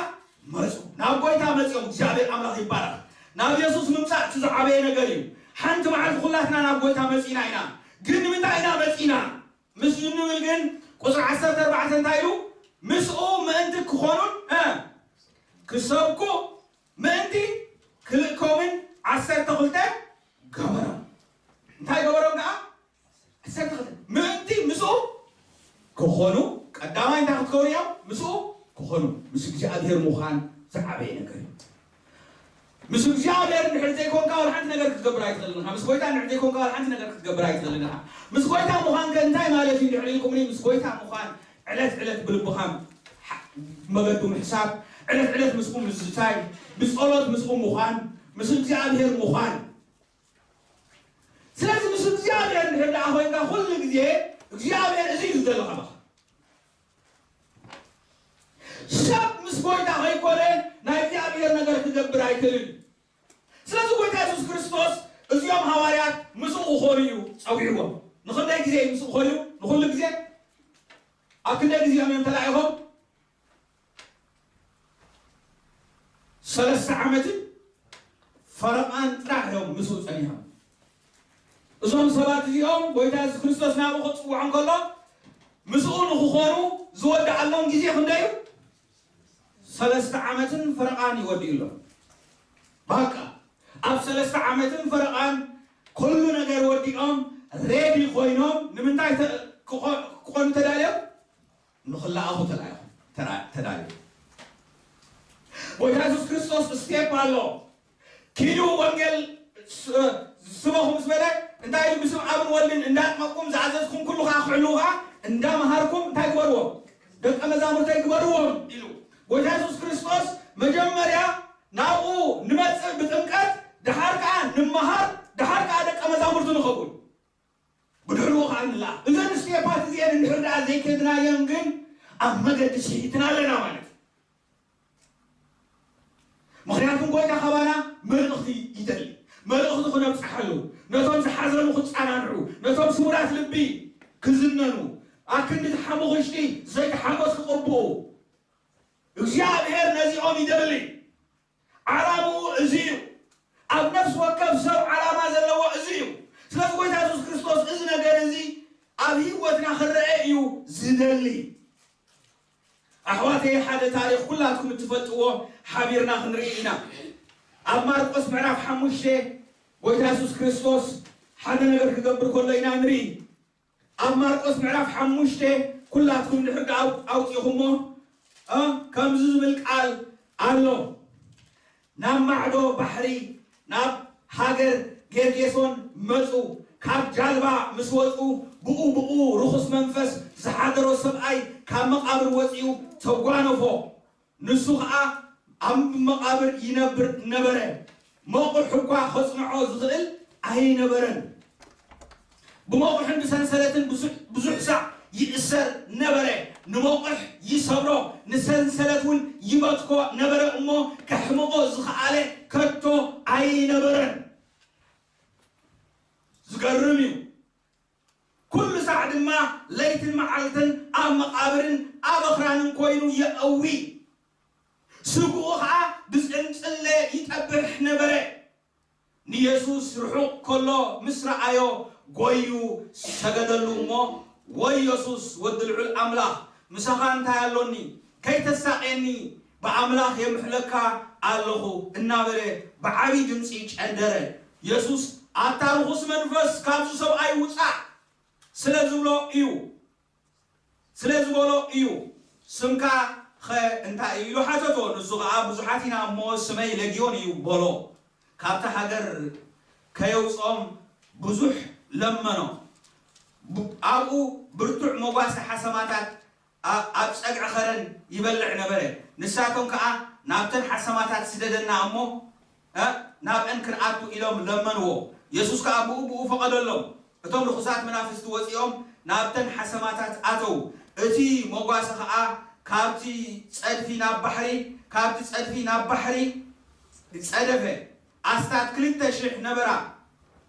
መጹ። ናብ ጎይታ መጺኦም፣ እግዚኣብሔር ኣምላኽ ይባረኽ። ናብ የሱስ ምምጻእ እቲ ዝዓበየ ነገር እዩ። ሓንቲ መዓልቲ ኩላትና ናብ ጎይታ መጺና ኢና። ግን ንምንታይ ኢና መጺና? ምስ እንብል ግን ቁጽሪ ዓሰርተ ኣርባዕተ እንታይ ኢሉ? ምስኡ ምእንቲ ክኾኑን፣ እ፣ ክሰብኩ ምእንቲ ክልእኮምን ዓሰርተ ክልተ ገበሮም። እንታይ ገበሮም ደኣ? ዓሰርተ ክልተ። ምእንቲ ምስኡ ክኾኑ፣ ቀዳማይ እንታይ ክትገብሩ እዮም? ምስኡ ክኾኑ። ምስ እግዚኣብሔር ምዃን ዝዓበየ ነገር እዩ። ምስ እግዚኣብሔር እንድሕር ዘይኮንካ፣ ወላ ሓንቲ ነገር ክትገብር ኣይትኽእልን ኢኻ። ምስ ጎይታ እንድሕር ዘይኮንካ፣ ወላ ሓንቲ ነገር ክትገብር ኣይትኽእልን ኢኻ። ምስ ጎይታ ምዃን ከ እንታይ ማለት እዩ እንድሕር ኢልኩምኒ፣ ምስ ጎይታ ምዃን ዕለት ዕለት ብልብኻ ሕ-፣ መገዱ ምሕሳብ፣ ዕለት ዕለት ምስኡ ምዝታይ፣ ብጸሎት ምስኡ ምዃን፣ ምስ እግዚኣብሔር ምዃን። ስለዚ ምስ እግዚኣብሔር እንድሕር ደኣ ኮይንካ፣ ኩሉ ግዜ እግዚኣብሔር እዚ እዩ ዝደሊ ካባኻ። ሰብ ምስ ጎይታ ከይኮነ ናይ እግዚኣብሔር ነገር ክገብር ኣይክእልን። ስለዚ ጎይታ የሱስ ክርስቶስ እዚኦም ሃዋርያት ምስኡ ክኾኑ እዩ ጸዊዕዎም። ንኽንደይ ግዜ እዩ ምስኡ ኮይኑ? ንኹሉ ግዜ? ኣብ ክንደይ ግዜ እዮም ተላኢኾም? ሰለስተ ዓመትን ፈረቓን ጥራሕ እዮም ምስኡ ጸኒሖም። እዞም ሰባት እዚኦም ጎይታ የሱስ ክርስቶስ ናብኡ ክጽውዖም ከሎ ምስኡ ንኽኾኑ ዝወድኣሎም ግዜ ክንደይ እዩ? ሰለስተ ዓመትን ፈረቓን ይወድእሎም። በቃ ኣብ ሰለስተ ዓመትን ፈረቓን ኩሉ ነገር ወዲኦም ሬዲ ኮይኖም ንምንታይ ተ-፣ ክኾ-፣ ክኾኑ ተዳልዮም? ንኽለኣኹ ተላኢኹ፣ ተራ-፣ ተዳልዮም። ጎይታ የሱስ ክርስቶስ ስቴፕ ኣሎ። ኪዱ ወንጌል ስ-፣ ስበኹ ምስ በለ፣ እንታይ ኢሉ? ብስም ኣብን ወልድን እንዳጥመቅኩም ዝኣዘዝኩም ኩሉ ኸዓ ክሕልዉ ኸዓ እንዳምሃርኩም እንታይ ግበርዎም? ደቀ መዛሙርተይ ግበርዎም ኢሉ። ጎይታ የሱስ ክርስቶስ መጀመርያ ናብኡ ንመጽእ ብጥምቀት፣ ደሓር ከኣ ንመሃር፣ ደሓር ከኣ ደቀ መዛሙርቱ ንኸውን። ብድሕሪኡ ኸዓ ንለኣኽ። እዘን ስቴፓት እዚአን እንድሕር ደኣ ዘይከድናየን ግን ኣብ መገዲ ስሒትና ኣለና ማለት እዩ። ምኽንያቱ ጎይታ ካባና መልእኽቲ ይደሊ። መልእኽቲ ክነብጽሓሉ፣ ነቶም ዝሓዘኑ ክጸናንዑ፣ ነቶም ስውራት ልቢ ክዝነኑ፣ ኣክንዲ ተሓሙ ክሽጢ ዘይተሓጎስ ክቕብኡ። እግዚኣብሔር ነዚኦም ይደሊ። ዓላምኡ እዚ እዩ። ኣብ ነፍሲ ወከፍ ሰብ ዓላማ ዘለዎ እዚ እዩ። ስለዚ ጎይታ የሱስ ክርስቶስ ኣብ ህይወትና ክረአ እዩ ዝደሊ። ኣሕዋተይ፣ ሓደ ታሪኽ ኩላትኩም እትፈልጥዎ ሓቢርና ክንርኢ ኢና። ኣብ ማርቆስ ምዕራፍ ሓሙሽተ ጎይታ የሱስ ክርስቶስ ሓደ ነገር ክገብር ከሎ ኢና ንርኢ። ኣብ ማርቆስ ምዕራፍ ሓሙሽተ ኩላትኩም ድሕር ኣውፂኹሞ ከምዚ ዝብል ቃል ኣሎ። ናብ ማዕዶ ባሕሪ ናብ ሃገር ጌርጌሶን መፁ። ካብ ጃልባ ምስ ወፁ ብኡ ብኡ ርኹስ መንፈስ ዝሓደሮ ሰብኣይ ካብ መቓብር ወፂኡ ተጓነፎ። ንሱ ኸዓ ኣብ መቓብር ይነብር ነበረ። መቑሕ እኳ ኸጽንዖ ዝኽእል ኣይነበረን። ብመቑሕን ብሰንሰለትን ብዙሕ ሳዕ ይእሰር ነበረ። ንመቑሕ ይሰብሮ፣ ንሰንሰለት እውን ይበትኮ ነበረ እሞ ከሕምቖ ዝኸኣለ ከቶ ኣይነበረን። ዝገርም እዩ። ኩሉ ሳዕ ድማ ለይትን መዓልትን ኣብ መቓብርን ኣብ ኣኽራንን ኮይኑ የእዊ። ስግኡ ኸዓ ብጽንጽለ ይጠብሕ ነበረ። ንየሱስ ርሑቕ ከሎ ምስ ረኣዮ፣ ጎዩ ሰገደሉ እሞ፣ "ወይ የሱስ፣ ወዲ ልዑል ኣምላኽ፣ ምሳኻ እንታይ ኣሎኒ? ከይተሳቕየኒ ብኣምላኽ የምሕለካ ኣለኹ" እናበለ ብዓብዪ ድምፂ ጨንደረ። የሱስ፣ "ኣታ ርኹስ መንፈስ፣ ካብዚ ሰብኣይ ውጻእ!" ስለ ዝብሎ እዩ፣ ስለ ዝበሎ እዩ። "ስምካ ኸ እንታይ እዩ?" ኢሉ ሓተቶ። ንሱ ኸዓ፣ "ብዙሓት ኢና እሞ፣ ስመይ ለጊዮን እዩ" በሎ። ካብቲ ሃገር ከየውፅኦም ብዙሕ ለመኖ። ብ-፣ ኣብኡ ብርቱዕ መጓሰ ሓሰማታት ኣ-፣ ኣብ ጸግዒ ኸረን ይበልዕ ነበረ። ንሳቶም ከኣ፣ "ናብተን ሓሰማታት ስደደና እሞ፣ እ፣ ናብአን ክንኣቱ" ኢሎም ለመንዎ። የሱስ ከኣ ብኡ ብኡ ፈቐደሎም። እቶም ርኹሳት መናፍስቲ ወጺኦም ናብተን ሓሰማታት ኣተዉ። እቲ መጓሰ ኸኣ ካብቲ ጸድፊ ናብ ባሕሪ፣ ካብቲ ጸድፊ ናብ ባሕሪ ጸደፈ። ኣስታት ክልተ ሽሕ ነበራ፣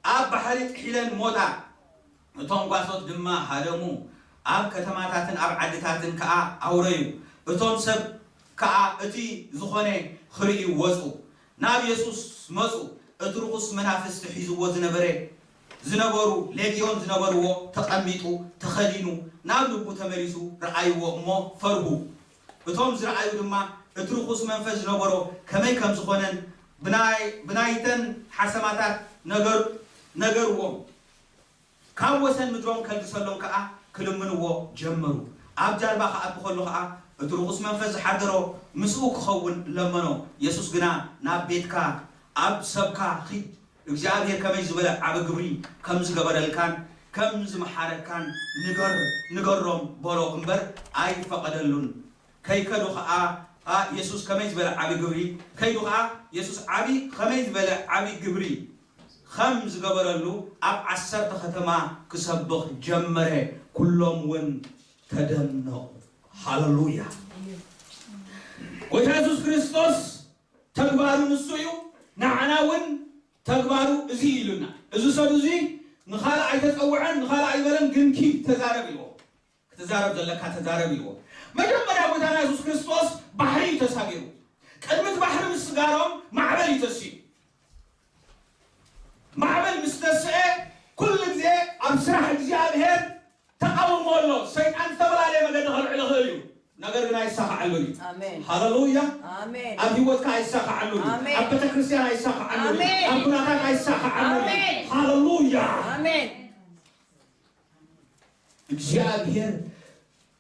ኣብ ባሕሪ ጥሒለን ሞታ። እቶም ጓሶት ድማ ሃደሙ፣ ኣብ ከተማታትን ኣብ ዓድታትን ከኣ ኣውረዩ። እቶም ሰብ ከኣ እቲ ዝኾነ ክርእዩ ወጹ። ናብ የሱስ መጹ። እቲ ርኹስ መናፍስቲ ሒዝዎ ዝነበረ፣ ዝነበሩ ሌጊዮን ዝነበርዎ ተቐሚጡ፣ ተኸዲኑ፣ ናብ ልቡ ተመሊሱ ረኣይዎ እሞ ፈርሁ። እቶም ዝረኣዩ ድማ እቲ ርኹስ መንፈስ ዝነበሮ ከመይ ከም ዝኾነን ብናይ-፣ ብናይተን ሓሰማታት ነገር-፣ ነገርዎም። ካብ ወሰን ምድሮም ከልግሰሎም ከኣ ክልምንዎ ጀመሩ። ኣብ ጃልባ ክኣቱ ከሎ ከኣ እቲ ርኹስ መንፈስ ዝሓደሮ ምስኡ ክኸውን ለመኖ። የሱስ ግና፣ "ናብ ቤትካ፣ ኣብ ሰብካ ኺድ፣ እግዚኣብሄር ከመይ ዝበለ ዓቢ ግብሪ ከም ዝገበረልካን ከም ዝመሓረካን ንገር-፣ ንገሮም" በሎ እምበር ኣይፈቐደሉን። ከይከዱ ኸኣ፣ ኣ፣ የሱስ ከመይ ዝበለ ዓቢ ግብሪ፣ ከይዱ ኸኣ የሱስ ዓቢ፣ ከመይ ዝበለ ዓቢ ግብሪ ከም ዝገበረሉ ኣብ ዓሰርተ ከተማ ክሰብኽ ጀመረ። ኩሎም እውን ተደነቑ። ሃለሉያ። ጎይታ የሱስ ክርስቶስ ተግባሩ ንሱ እዩ። ንዓና እውን ተግባሩ እዚ እዩ ኢሉና። "እዚ ሰብ እዚ ንኻልእ ኣይተጸውዐን፣ ንኻልእ ኣይበለን፣ ግን ኪድ ተዛረብ" ኢልዎ። "ክትዛረብ ዘለካ ተዛረብ" ኢልዎ። መጀመርያ ጎይታና የሱስ ክርስቶስ ባሕሪ እዩ ተሳጊሩ። ቅድሚ እቲ ባሕሪ ምስጋሮም ማዕበል እዩ ተሲኡ። ማዕበል ምስ ተስአ፣ ኩሉ ግዜ ኣብ ስራሕ እግዚኣብሔር ተቃውሞ ኣሎ። ሰይጣን ዝተፈላለየ መገዲ ከልዕሎ ይኽእል እዩ፣ ነገር ግን ኣይሳኻዓሉን እዩ። ኣሜን። ሃለሉያ። ኣሜን። ኣብ ህይወትካ ኣይሳኻዓሉን እዩ። ኣሜን። ኣብ ቤተክርስትያን ኣይሳኻዓሉን እዩ። ኣሜን። ኣብ ኩነታት ኣይሳኻዓሉን እዩ። ኣሜን። ሃለሉያ። ኣሜን። እግዚኣብሔር፣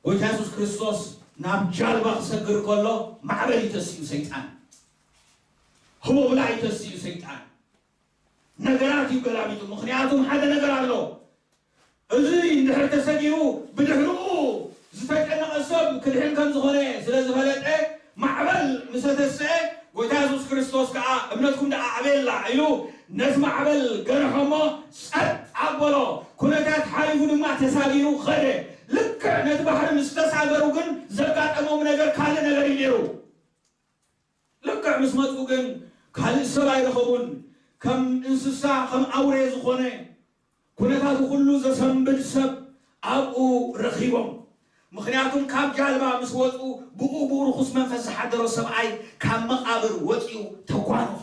ጎይታ የሱስ ክርስቶስ ናብ ጃልባ ክሰግር ከሎ ማዕበል እዩ ተሲኡ ሰይጣን። ህቦብላ እዩ ተሲኡ ሰይጣን። ነገራት እዩ ገላቢጡ። ምኽንያቱም ሓደ ነገር ኣሎ። እዚ እንድሕር ተሰጊሩ ብድሕርኡ ዝተጨነቐ ሰብ ክድሕን ከም ዝኾነ ስለ ዝፈለጠ፣ ማዕበል ምስ ተተስአ፣ ጎይታ የሱስ ክርስቶስ ከኣ፣ "እምነትኩም ደኣ ኣዕበየላ" ኢሉ ነቲ ማዕበል ገርሖ እሞ ጸጥ ኣበሎ። ኩነታት ሓሊፉ ድማ ተሳጊሩ ኸደ። ልክዕ ነቲ ባሕሪ ምስ ተሳገሩ ግን ዘጋጠሞም ነገር ካልእ ነገር እዩ ነይሩ። ልክዕ ምስ መጹ ግን ካልእ ሰብ ኣይረኸቡን። ከም እንስሳ፣ ከም ኣውሬ ዝኾነ፣ ኩነታቱ ኩሉ ዘሰንብድ ሰብ ኣብኡ ረኺቦም። ምኽንያቱም ካብ ጃልባ ምስ ወጹ፣ ብኡ ብኡ ርኹስ መንፈስ ዝሓደሮ ሰብኣይ ካብ መቓብር ወጺኡ ተጓነፎ።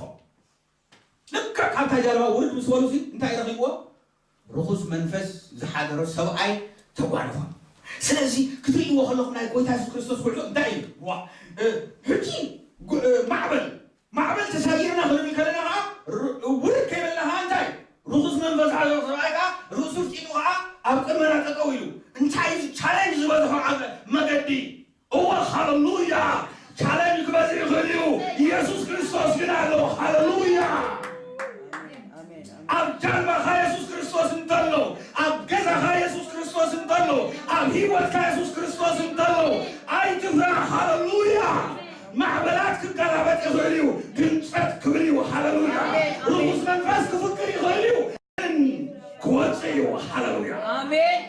ልክዕ ካብታ ጃልባ ውርድ ምስ በሉ ሲ እንታይ ረኺብዎ? ርኹስ መንፈስ ዝሓደሮ ሰብኣይ ተጓነፎም። ስለዚ ክትርእይዎ ከለኹም ናይ ጎይታ የሱስ ክርስቶስ ጉዕዞ እንታይ እዩ? ዋ፣ እ፣ ሕጂ ጉ-፣ እ፣ ማዕበል፣ ማዕበል ተሳጊርና ክንብል ከለና ኸዓ ር-፣ ውርድ ከይበልና ኸዓ እንታይ? ርኹስ መንፈስ ዝሓዞ ሰብኣይ ኸዓ ርእሱ ፍጢጡ ኸዓ ኣብ ቅድመና ጠጠው ኢሉ። እንታይ እዩ ቻሌንጅ ዝበዝሖ ኣብ መገዲ? እወ፣ ሃለሉያ። ቻሌንጅ ክበዝሕ ይኽእል እዩ። ኢየሱስ ክርስቶስ ግን ኣሎ። ሃለሉያ። ኣብ ጃልባኻ የሱስ ክርስቶስ እንተሎ፣ ኣብ ገዛኻ የሱስ ክርስቶስ እንተሎ፣ ኣብ ህይወትካ የሱስ ክርስቶስ እንተሎ፣ ኣይትፍራህ። ሃለሉያ። ማዕበላት ክገላበጥ ይኽእል እዩ፣ ግንጸት ክብል እዩ። ሃለሉያ። ርኹስ መንፈስ ክፍክር ይኽእል እዩ፣ ግን ክወጽእ እዩ። ሃለሉያ። ኣሜን።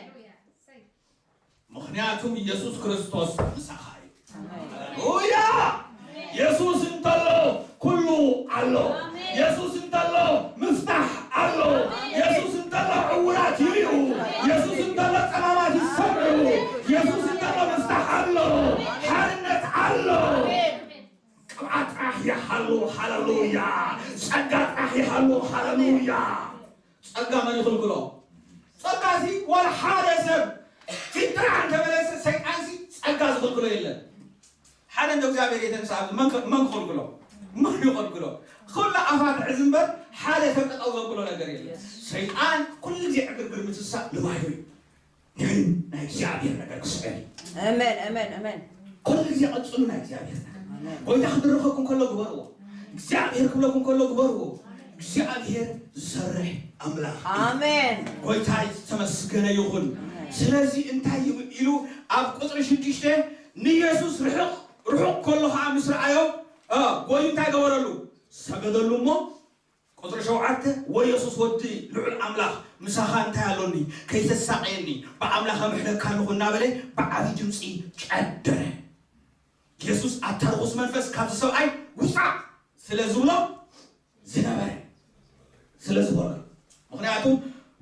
ምኽንያቱም ኢየሱስ ክርስቶስ ምሳኻ እዩ። ሃሌሉያ! የሱስ እንተሎ ኩሉ ኣሎ። የሱስ እንተሎ ምፍታሕ ኣሎ። የሱስ እንተሎ ዕውራት ይሪኡ። የሱስ እንተሎ ጸማማት ይሰምዑ። የሱስ እንተሎ ምፍታሕ ኣሎ። ሓርነት ኣሎ። ቅብኣት ጥራሕ ይሃሉ። ሃሌሉያ! ጸጋ ጥራሕ ይሃሉ። ሃሌሉያ! ጸጋ መን ይኽልክሎ? ጸጋ ሲ ዋላ ሓደ ሰብ ፊት ጥራሕ እንተበለሰ ሰይጣን ሲ ጸጋ ዝኽልክሎ የለን። ሓደ እንዶ እግዚኣብሔር የተንሳ መን ከ-፣ መን ክኽልክሎ? መን ይኽልክሎ? ኩሉ ኣፋትሕ ዝንበር ሓደ ሰብ ጠጠው ዘብሎ ነገር የለን። ሰይጣን ኩሉ ግዜ ዕግርግር ምትሳእ ልማዱ እዩ። ግን ናይ እግዚኣብሔር ነገር ክስዕር እዩ። ኣሜን፣ ኣሜን፣ ኣሜን። ኩሉ ግዜ ቀጽሉ ናይ እግዚኣብሔር ነገር። ኣሜን። ጎይታ ክድርኸኩም ከሎ ግበርዎ። እግዚኣብሔር ክብለኩም ከሎ ግበርዎ። እግዚኣብሔር ዝሰርሕ ኣምላኽ እዩ። ኣሜን። ጎይታ ዝተመስገነ ይኹን። ኣሜን። ስለዚ እንታይ ይብል ኢሉ ኣብ ቁጽሪ ሽዱሽተ ንየሱስ ርሑቕ፣ ርሑቕ ከሎ ኸዓ ምስ ረኣዮ፣ እ፣ ጎዩ እንታይ ገበረሉ? ሰገደሉ እሞ ቁጽሪ ሸውዓተ፣ "ወየሱስ ወዲ ልዑል ኣምላኽ፣ ምሳኻ እንታይ ኣሎኒ? ከይተሳቕየኒ፣ ብኣምላኽ እምሕለካ ኣለኹ" እናበለ ብዓቢ ድምጺ ጨደረ። የሱስ ኣታ ርኹስ መንፈስ ካብዚ ሰብኣይ ውጻእ ስለ ዝብሎ ዝነበረ፣ ስለ ዝበሎ። ምኽንያቱ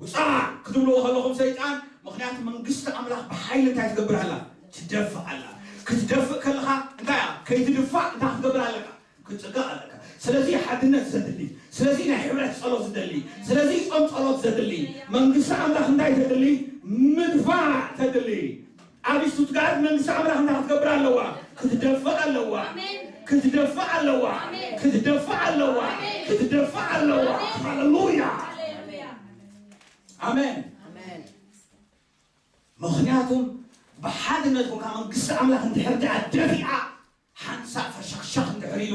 ውጻእ ክትብልዎ ከለኹም ሰይጣን፣ ምኽንያቱ መንግስቲ ኣምላኽ ብሓይሊ እንታይ ትገብር ኣላ? ትደፍእ ኣላ። ክትደፍእ ከለኻ እንታይ እያ? ከይትድፋእ እንታይ ክትገብር ኣለካ? ክትጽጋእ ኣለካ። ስለዚ ሓድነት ዘድሊ፣ ስለዚ ናይ ሕብረት ጸሎት ዝደሊ፣ ስለዚ ጾም ጸሎት ዘድሊ፣ መንግስቲ ኣምላኽ እንታይ ዘድሊ? ምድፋእ ተድሊ። ኣብ ስቱትጋርት መንግስቲ ኣምላኽ እንታይ ክትገብር ኣለዋ? ክትደፍእ ኣለዋ። ኣሜን። ክትደፍእ ኣለዋ። ኣሜን። ክትደፍእ ኣለዋ። ኣሜን። ክትደፍእ ኣለዋ። ኣሜን። ሃሌሉያ። ሃሌሉያ። ኣሜን። ኣሜን። ምኽንያቱም ብሓድነት ኮንካ መንግስቲ ኣምላኽ እንድሕር ደኣ ደፊኣ፣ ሓንሳእ ፈሸኽሸኽ እንድሕር ኢሉ፣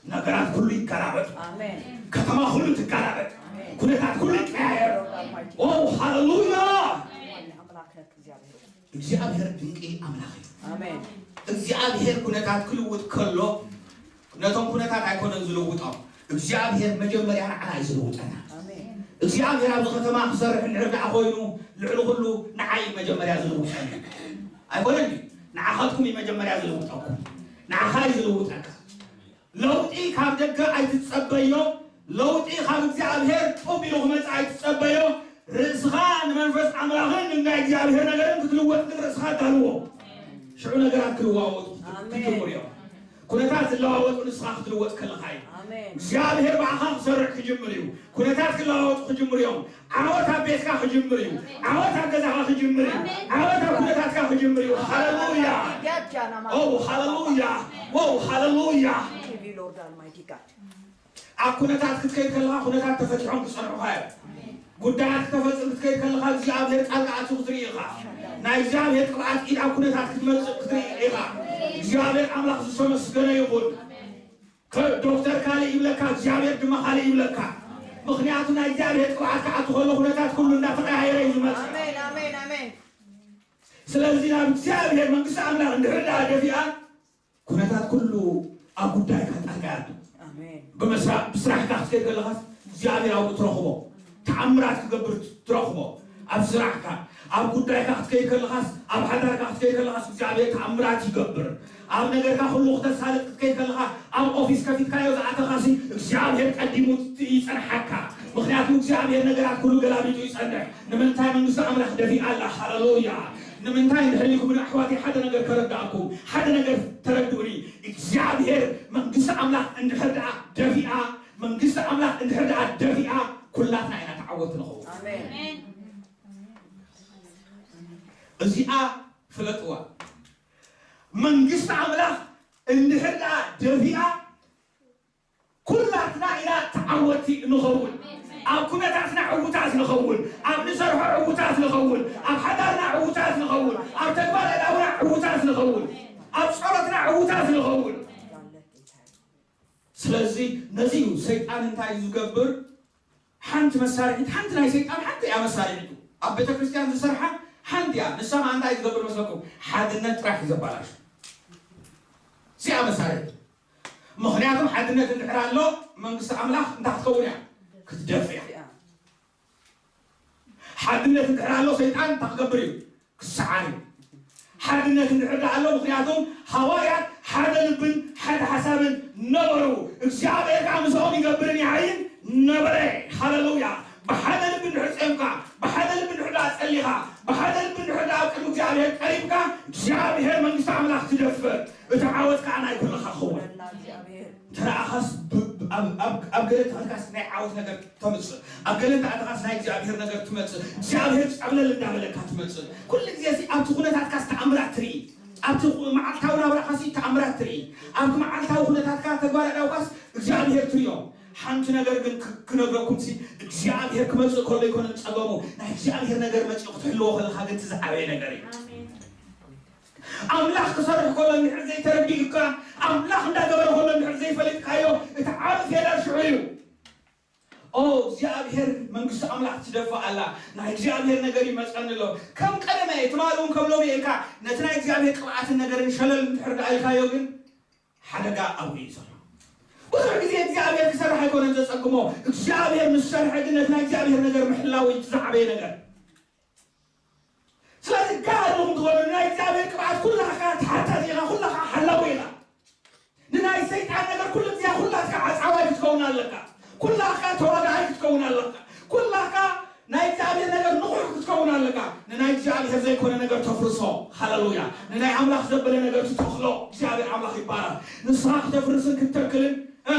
ነገራት ኩሉ ይገላበጥ። ኣሜን። ከተማ ኩሉ ትገላበጥ። ኣሜን። ኩነታት ኩሉ ይቀያየር። ኦ፣ ሃሌሉያ! ኣምላኽነት እግዚኣብሔር። እግዚኣብሔር ድንቂ ኣምላኽ እዩ። ኣሜን። እግዚኣብሔር ኩነታት ክልውጥ ከሎ፣ ነቶም ኩነታት ኣይኮነን ዝልውጦም። እግዚኣብሔር መጀመርያ ንዓና እዩ ዝልውጠና። ኣሜን። እግዚኣብሔር ኣብዚ ከተማ ክሰርሕ እንድሕር ደኣ ኮይኑ፣ ልዕሊ ኩሉ ንዓይ መጀመርያ ዝልውጠኒ። ኣይኮነን ድዩ? ንዓኻትኩም እዩ መጀመርያ ዝልውጠኩም። ንዓኻ እዩ ዝልውጠካ። ለውጢ ካብ ደገ ኣይትጸበዮ። ለውጢ ካብ እግዚኣብሔር ጡብ ኢሉ ክመጽእ ኣይትጸበዮ። ርእስኻ ንመንፈስ ኣምላኽን ንናይ እግዚኣብሔር ነገርን ክትልወጥ ግን ርእስኻ ኣዳልዎ። ሽዑ ነገራት ክልዋወጡ ኣሜን። ክጅምሩ እዮም። ኩነታት ዝለዋወጡ ንስኻ ክትልወጥ ከለኻ እዩ። ኣሜን። እግዚኣብሔር ብኣኻ ክሰርሕ ክጅምር እዩ። ኩነታት ክለዋወጡ ክጅምር እዮም። ዓወት ኣብ ቤትካ ክጅምር እዩ። ዓወት ኣብ ገዛኻ ክጅምር እዩ። ዓወት ኣብ ኩነታትካ ክጅምር እዩ። ሃሌሉያ! ኦ፣ ሃሌሉያ! ኦ፣ ሃሌሉያ! Thank you, Lord Almighty God. ኣብ ኩነታት ክትከይድ ከለኻ ኩነታት ተፈቲሖም ክጸንሑኻ እዮም። ጉዳያት ክተፈጽም ክትከይድ ከለኻ እግዚኣብሔር ጣልቃ ኣትዩ ክትርኢ ኢኻ። ናይ እግዚኣብሔር ቅብኣት ኢድ ኣብ ኩነታት ክትመጽእ ክትርኢ ኢኻ። እግዚኣብሔር ኣምላኽ ዝተመስገነ ይኹን። ከ-፣ ዶክተር ካልእ ይብለካ፣ እግዚኣብሔር ድማ ካልእ ይብለካ። ምኽንያቱ ናይ እግዚኣብሔር ቅብኣት ክኣቱ ከሎ ኩነታት ኩሉ እንዳተቐያየረ እዩ ዝመጽእ። ኣሜን፣ ኣሜን፣ ኣሜን። ስለዚ ናብ እግዚኣብሔር መንግስቲ ኣምላኽ እንድሕር ደኣ ደፊኣ ኩነታት ኩሉ ኣብ ጉዳይካ ጣልቃ ያቱ። ኣሜን። ብመስራ-፣ ብስራሕካ ክትከይድ ከለኻስ እግዚኣብሔር ኣብኡ ትረኽቦ። ተኣምራት ክገብር ትረኽቦ። ኣብ ስራሕካ፣ ኣብ ጉዳይካ ክትከይድ ከለኻስ፣ ኣብ ሓዳርካ ክትከይድ ከለኻስ እግዚኣብሔር ተኣምራት ይገብር። ኣብ ነገርካ ኩሉ ክተሳልጥ ክትከይድ ከለኻ፣ ኣብ ኦፊስ ከፊትካዮ ዝኣተኻሲ እግዚኣብሔር ቀዲሙ ይጸንሓካ። ምኽንያቱ እግዚኣብሔር ነገራት ኩሉ ገላቢጡ ይጸንሕ። ንምንታይ መንግስቲ ኣምላኽ ደፊኣ ኣላ? ሃሌሉያ። ንምንታይ እንድሕር ኢልኩም ኣሕዋተይ ሓደ ነገር ከረድኣኩም፣ ሓደ ነገር ተረድኡኒ። እግዚኣብሔር መንግስቲ ኣምላኽ እንድሕር ደኣ ደፊኣ፣ መንግስቲ ኣምላኽ እንድሕር ደኣ ደፊኣ፣ ኩላትና ኢና ተዓወትቲ ንኸውን። ኣሜን። እዚኣ ፍለጥዋ። መንግስቲ ኣምላኽ እንድሕር ደኣ ደፊኣ፣ ኩላትና ኢና ተዓወቲ ንኸውን። ኣብ ኩነታትና ዕውታት ንኸውን። ኣብ ንሰርሖ ዕውታት ንኸውን። ኣብ ሓዳርና ዕውታት ንኸውን። ኣብ ተግባር ኣእዳውና ዕውታት ንኸውን። ኣብ ጸሎትና ዕውታት ንኸውን። ስለዚ ነዚ እዩ ሰይጣን እንታይ እዩ ዝገብር? ሓንቲ መሳርሒት፣ ሓንቲ ናይ ሰይጣን ሓንቲ እያ መሳርሒቱ። ኣብ ቤተ ክርስቲያን ዝሰርሓ ሓንቲ እያ። ንሳ ኸዓ እንታይ ዝገብር መስለኩም? ሓድነት ጥራሕ እዩ ዘባላሹ። እዚኣ መሳርሒቱ። ምኽንያቱም ሓድነት እንድሕር ኣሎ መንግስቲ ኣምላኽ እንታይ ክትከውን እያ? ክትደፍእ እያ። ሓድነት እንድሕር ኣሎ ሰይጣን እንታይ ክገብር እዩ? ክሰዓር እዩ። ሓድነት እንድሕር ደኣ ኣሎ፣ ምኽንያቱም ሃዋርያት ሓደ ልብን ሓደ ሓሳብን ነበሩ። እግዚኣብሔር ከዓ ምስኦም ይገብርን ይዓይን ነበረ። ሃለሉያ። ብሓደ ልቢ እንድሕር ጸምካ፣ ብሓደ ልቢ እንድሕር ደኣ ጸሊኻ፣ ብሓደ ልቢ እንድሕር ደኣ ኣብ ቅድሚ እግዚኣብሔር ቀሪብካ፣ እግዚኣብሔር መንግስቲ ኣምላኽ ትደፍእ። እቲ ዓወት ከዓ ናይ ኩልኻ ክኸውን። እንተ ደኣ ኻስ ብ-፣ ብ-፣ ኣብ፣ ኣብ፣ ኣብ ገለ ተኸድካስ ናይ ዓወት ነገር ተምጽእ። ኣብ ገለ እንተ ኣተኻስ ናይ እግዚኣብሔር ነገር ትመጽእ። እግዚኣብሔር ጸብለል እንዳበለካ ትመጽእ። ኩሉ ግዜ ሲ ኣብቲ ኩነታትካስ ተኣምራት ትርኢ። ኣብቲ ኩ-፣ መዓልታዊ ናብራኻሲ ተኣምራት ትርኢ። ኣብቲ መዓልታዊ ኩነታትካ ተግባር ኣእዳውካስ እግዚኣብሔር ትርእዮ። ሓንቲ ነገር ግን ክ-፣ ክነግረኩም ሲ እግዚኣብሔር ክመጽእ ከሎ ኣይኮነን ጸገሙ። ናይ እግዚኣብሔር ነገር መጺኡ ክትሕልዎ ከለኻ ግን እቲ ዝዓበየ ነገር እዩ። ኣምላኽ ክሰርሕ ከሎ እንድሕር ዘይተረዲኡካ፣ ኣምላኽ እንዳገበረ ከሎ እንድሕር ዘይፈሊጥካዮ፣ እቲ ዓቢ ፌለር ሽዑ እዩ። ኦ፣ እግዚኣብሔር መንግስቲ ኣምላኽ ትደፍእ ኣላ፣ ናይ እግዚኣብሔር ነገር ይመጸኒ ኣሎ። ከም ቀደመ ትማሊ እውን ከም ሎሚ ኢልካ ነቲ ናይ እግዚኣብሔር ቅብኣትን ነገርን ሸለል እንድሕር ደኣ ኢልካዮ ግን ሓደጋ ኣብኡ እዩ ዘሎ። ብዙሕ ግዜ እግዚኣብሔር ክሰርሕ ኣይኮነን ዘጸግሞ፣ እግዚኣብሔር ምስ ሰርሐ ግን ነቲ ናይ እግዚኣብሔር ነገር ምሕላው እዩ እቲ ዝዓበየ ነገር። ስለዚ ጋር ንኹም ትኾኑ ናይ እግዚኣብሔር ቅብኣት ኩላኻ ተሓታቲ ኢኻ፣ ኩላኻ ሓላዊ ኢኻ። ንናይ ሰይጣን ነገር ኩሉ ግዜ ኩላትካ ዓጻዋይ ክትከውን ኣለካ። ኩላኻ ተዋጋኣይ ክትከውን ኣለካ። ኩላኻ ናይ እግዚኣብሔር ነገር ንቑሕ ክትከውን ኣለካ። ንናይ እግዚኣብሔር ዘይኮነ ነገር ተፍርሶ። ሃለሉያ። ንናይ ኣምላኽ ዘበለ ነገር ትተኽሎ። እግዚኣብሔር ኣምላኽ ይባረኽ። ንስኻ ክተፍርስን ክትተክልን፣ እ፣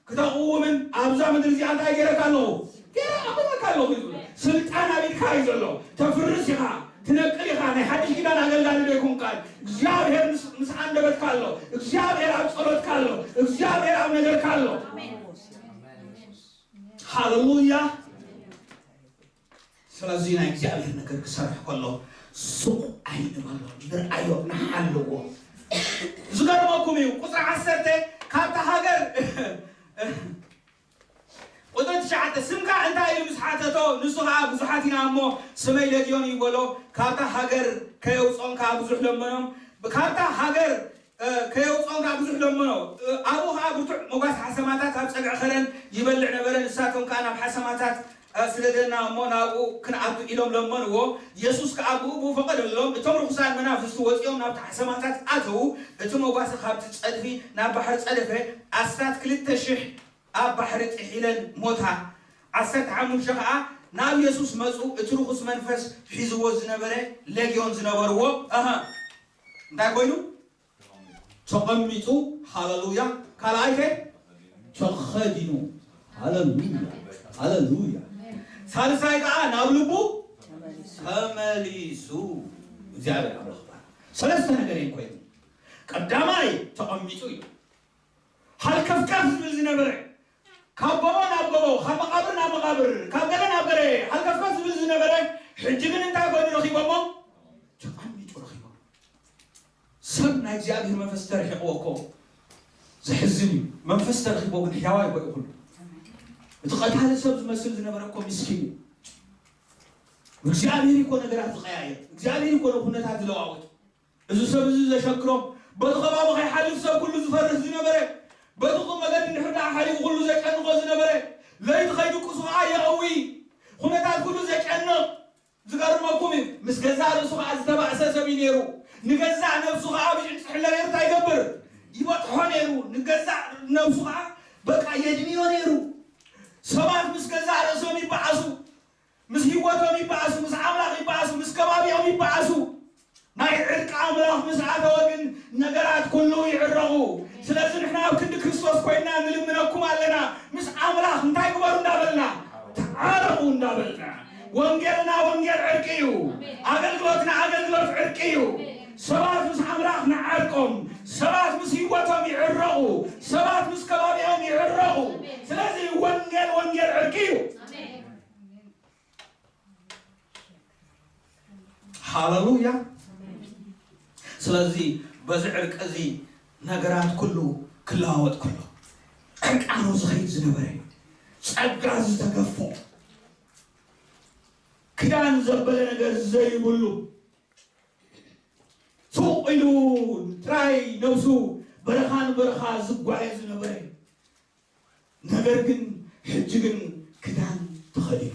ክተቕውምን ኣብዛ ምድሪ እዚኣ እንታይ ገይረካ ኣለኹ? ገይረ ኣቕመካ ኣለኹ እዩ ዝብል። ስልጣን ኣብ ኢድካ እዩ ዘሎ። ተፍርስ ኢኻ፣ ትነቅል ኢኻ። ናይ ሓድሽ ኪዳን ኣገልጋሊ ዶ ይኮንካን? እግዚኣብሔር ምስ፣ ምስ ኣንደበትካ ኣሎ። እግዚኣብሔር ኣብ ጸሎትካ ኣሎ። እግዚኣብሔር ኣብ ነገርካ ኣሎ። ሃለሉያ። ስለዚ ናይ እግዚኣብሔር ነገር ክሰርሕ ከሎ ሱቕ ኣይንበሎ፣ ንርኣዮ፣ ንሓልዎ። ዝገርመኩም እዩ፣ ቁጽሪ ዓሰርተ ካብታ ሃገር፣ ቁጽሪ ትሽዓተ፣ ስምካ እንታይ እዩ ምስ ሓተቶ፣ ንሱ ኸዓ ብዙሓት ኢና እሞ ስመይ ለግዮን እዩ በሎ። ካብታ ሃገር ከየውፅኦም ከዓ ብዙሕ ለመኖም። ካብታ ሃገር እ፣ ከየውፅኦም ከዓ ብዙሕ ለመኖ። እ፣ ኣብኡ ከዓ ብርቱዕ መጓስ ሓሰማታት ኣብ ፀግዒ ኸረን ይበልዕ ነበረ። ንሳቶም ከዓ ናብ ሓሰማታት፣ እ፣ ስደደና እሞ ናብኡ ክንኣቱ ኢሎም ለመንዎ። የሱስ ከዓ ብኡ ብኡ ፈቐደሎም። እቶም ርኹሳን መናፍስቲ ወፂኦም ናብቲ ሓሰማታት ኣተዉ። እቲ መጓሲ ካብቲ ፀድፊ ናብ ባሕሪ ፀደፈ። ኣስታት ክልተ ሽሕ ኣብ ባሕሪ ጥሒለን ሞታ። ዓሰርተ ሓሙሽተ ከዓ ናብ የሱስ መፁ። እቲ ርኹስ መንፈስ ሒዝዎ ዝነበረ ሌጊዮን ዝነበርዎ፣ ኣሃ፣ እንታይ ኮይኑ? ተቐሚጡ፣ ሃለሉያ። ካልኣይ ከ? ተኸዲኑ። ሃለሉያ፣ ሃለሉያ። ሳልሳይ ከዓ ናብ ልቡ ተመሊሱ። እግዚኣብሔር ኣምላኽ ይባረክ። ሰለስተ ነገር እዩ ኮይኑ። ቀዳማይ ተቐሚጡ እዩ። ሃልከፍከፍ ዝብል ዝነበረ፣ ካብ ጎቦ ናብ ጎቦ፣ ካብ መቓብር ናብ መቓብር፣ ካብ ገለ ናብ ገለ ሃልከፍከፍ ዝብል ዝነበረ፣ ሕጂ ግን እንታይ ኮይኑ ረኺቦሞ? ተቐሚጡ ረኺቦሞ። ሰብ ናይ እግዚኣብሔር መንፈስ ተርሒቕዎ እኮ ዘሕዝን እዩ። መንፈስ ተረኺቦ ግን ሕያዋይ እኮ እዩ ኩሉ። እቲ ቀታሊ ሰብ ዝመስል ዝነበረ እኮ ምስኪን እዩ። እግዚኣብሔር እኮ ነገራት ዝቀያየር፣ እግዚኣብሔር እኮ ንኩነታት ዝለዋውጥ። እዚ ሰብ እዚ ዘሸግሮም፣ በቲ ከባቢ ከይሓልፍ ሰብ ኩሉ ዝፈርህ ዝነበረ፣ በቲ መገዲ እንድሕር ደኣ ሓሊፉ ኩሉ ዘጨንቆ ዝነበረ፣ ለይቲ ከይድቅሱ ከዓ የእዊ፣ ኩነታት ኩሉ ዘጨንቕ፣ ዝገርመኩም እዩ፣ ምስ ገዛእ ርእሱ ከዓ ዝተባእሰ ሰብ እዩ ነይሩ። ንገዛእ ነብሱ ከዓ ብጭንቂ ሕለ ነይሩ እንታይ ይገብር? ይበጥሖ ነይሩ። ንገዛእ ነብሱ ከዓ በቃ የድንዮ ነይሩ። ሰባት ምስ ገዛእ ርእሶም ይበኣሱ፣ ምስ ህይወቶም ይበኣሱ፣ ምስ ኣምላኽ ይበኣሱ፣ ምስ ከባቢኦም ይበኣሱ። ናይ ዕርቂ ኣምላኽ ምስ ኣተወ ግን ነገራት ኩሉ ይዕረቑ። ስለዚ ንሕና ኣብ ክንዲ ክርስቶስ ኮይንና ንልምነኩም ኣለና። ምስ ኣምላኽ እንታይ ግበሩ እንዳበልና? ተዓረቑ እንዳበልና። ወንጌልና ወንጌል ዕርቂ እዩ። ኣገልግሎትና ኣገልግሎት ዕርቂ እዩ። ሰባት ምስ ኣምላኽ ንዓርቆም፣ ሰባት ምስ ህይወቶም ይዕረቑ፣ ሰባት ምስ ከባቢኦም ይዕረቑ። ስለዚ ወንጌል ወንጌል ዕርቂ እዩ። ሃለሉያ። ስለዚ በዚ ዕርቂ እዚ ነገራት ኩሉ ክለዋወጥ ከሎ፣ ዕርቃኑ ዝኸይድ ዝነበረ፣ ጸጋ ዝተገፎ፣ ክዳን ዘበለ ነገር ዘይብሉ፣ ሱቕ ኢሉ ጥራይ ነብሱ በረኻ ንበረኻ ዝጓየ ዝነበረ፣ ነገር ግን ሕጂ ግን ክዳን ተኸዲኑ።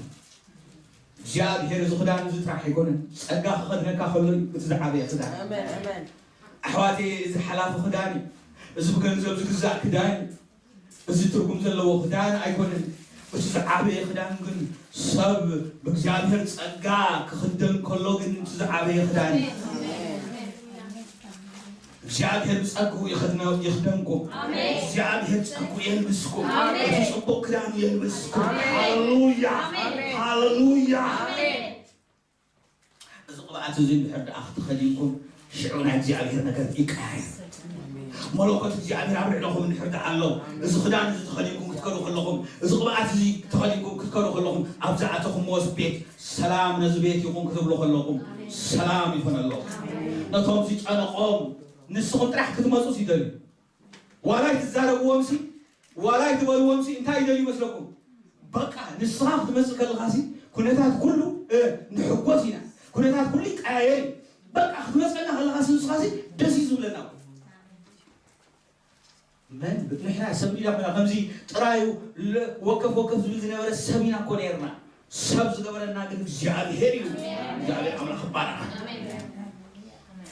እግዚኣብሔር እዚ ክዳን እዚ ጥራሕ ኣይኮነን፣ ጸጋ ክኸድነካ ከሎ እዩ እቲ ዝዓበየ ክዳን። ኣሕዋተይ፣ እዚ ሓላፊ ክዳን እዩ። እዚ ብገንዘብ ዝግዛእ ክዳን እዩ። እዚ ትርጉም ዘለዎ ክዳን ኣይኮነን። እቲ ዝዓበየ ክዳን ግን ሰብ ብእግዚኣብሔር ጸጋ ክኽደን ከሎ ግን እቲ ዝዓበየ ክዳን እዩ። እግዚኣብሔር ብጸግኡ ይኽድነ-፣ ይኽደንኩም። እግዚኣብሔር ጸግኡ የልብስኩም። እቲ ጽቡቕ ክዳኑ የልብስኩም። ሃሌሉያ። ሃሌሉያ። እዚ ቅብኣት እዚ እንድሕር ደኣ ክትኸዲንኩም፣ ሽዑ ናይ እግዚኣብሔር ነገር ይቀያየር። መለኮት እግዚኣብሔር ኣብ ልዕለኹም እንድሕር ደኣ ኣሎ፣ እዚ ክዳን እዚ ተኸዲንኩም ክትከዱ ከለኹም፣ እዚ ቅብኣት እዚ ተኸዲንኩም ክትከዱ ከለኹም፣ ኣብ ዝኣተኹምዎ ቤት ሰላም ነዚ ቤት ይኹን ክትብሉ ከለኹም፣ ሰላም ይኹነሎም። ነቶም ዝጨነቖም ንስኹም ጥራሕ ክትመጹስ ይደልዩ። ዋላ ኣይትዛረብዎምሲ፣ ዋላ ኣይትበልዎምሲ፣ እንታይ ይደልዩ ይመስለኩም? በቃ ንስኻ ክትመጽእ ከለኻሲ፣ ኩነታት ኩሉ፣ እ፣ ንሕጎስ ኢና። ኩነታት ኩሉ ይቀያየር እዩ። በቃ ክትመጸና ከለኻሲ ንስኻሲ ደስ እዩ ዝብለና እኮ። መን ብ-፣ ንሕና ሰብ ኢና ኮይና፣ ከምዚ ጥራዩ ለ-፣ ወከፍ ወከፍ ዝብል ዝነበረ ሰብ ኢና እኮ ነይርና። ሰብ ዝገበረና ግን እግዚኣብሔር እዩ። እግዚኣብሔር ኣምላኽ ይባረኽ።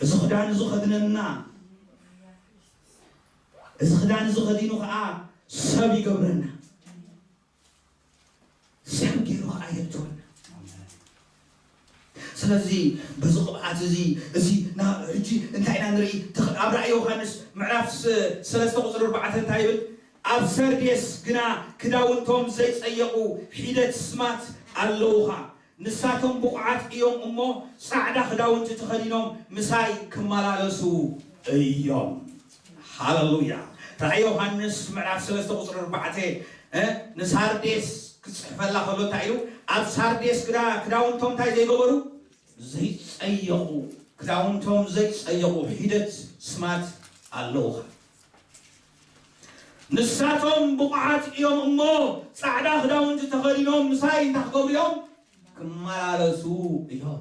እዚ ክዳን እዚ ከድነና፣ እዚ ክዳን እዚ ከዲኑ ኸዓ ሰብ ይገብረና። ሰብ ገይሩ ኸዓ የእትወና። ስለዚ በዚ ቅብኣት እዚ፣ እዚ ና-፣ ሕጂ እንታይ ኢና ንርኢ? ተኽ-፣ ኣብ ራእይ ዮሃንስ ምዕራፍ ስ-፣ ሰለስተ ቁጽሪ ኣርባዕተ እንታይ ይብል? ኣብ ሰርዴስ ግና ክዳውንቶም ዘይጸየቑ ሒደት ስማት ኣለዉኻ። ንሳቶም ብቑዓት እዮም እሞ፣ ጻዕዳ ክዳውንቲ ተኸዲኖም ምሳይ ክመላለሱ እዮም። ሃሌሉያ። ራእይ ዮሃንስ ምዕራፍ ሰለስተ ቁጽሪ ኣርባዕተ፣ እ፣ ንሳርዴስ ክጽሕፈላ ከሎ እንታይ ኢሉ? ኣብ ሳርዴስ ግዳ ክዳውንቶም እንታይ ዘይገበሩ? ዘይጸየቑ። ክዳውንቶም ዘይጸየቑ ሒደት ስማት ኣለዉኻ። ንሳቶም ብቑዓት እዮም እሞ፣ ጻዕዳ ክዳውንቲ ተኸዲኖም ምሳይ እንታይ ክገብሩ እዮም? ክመላለሱ እዮም።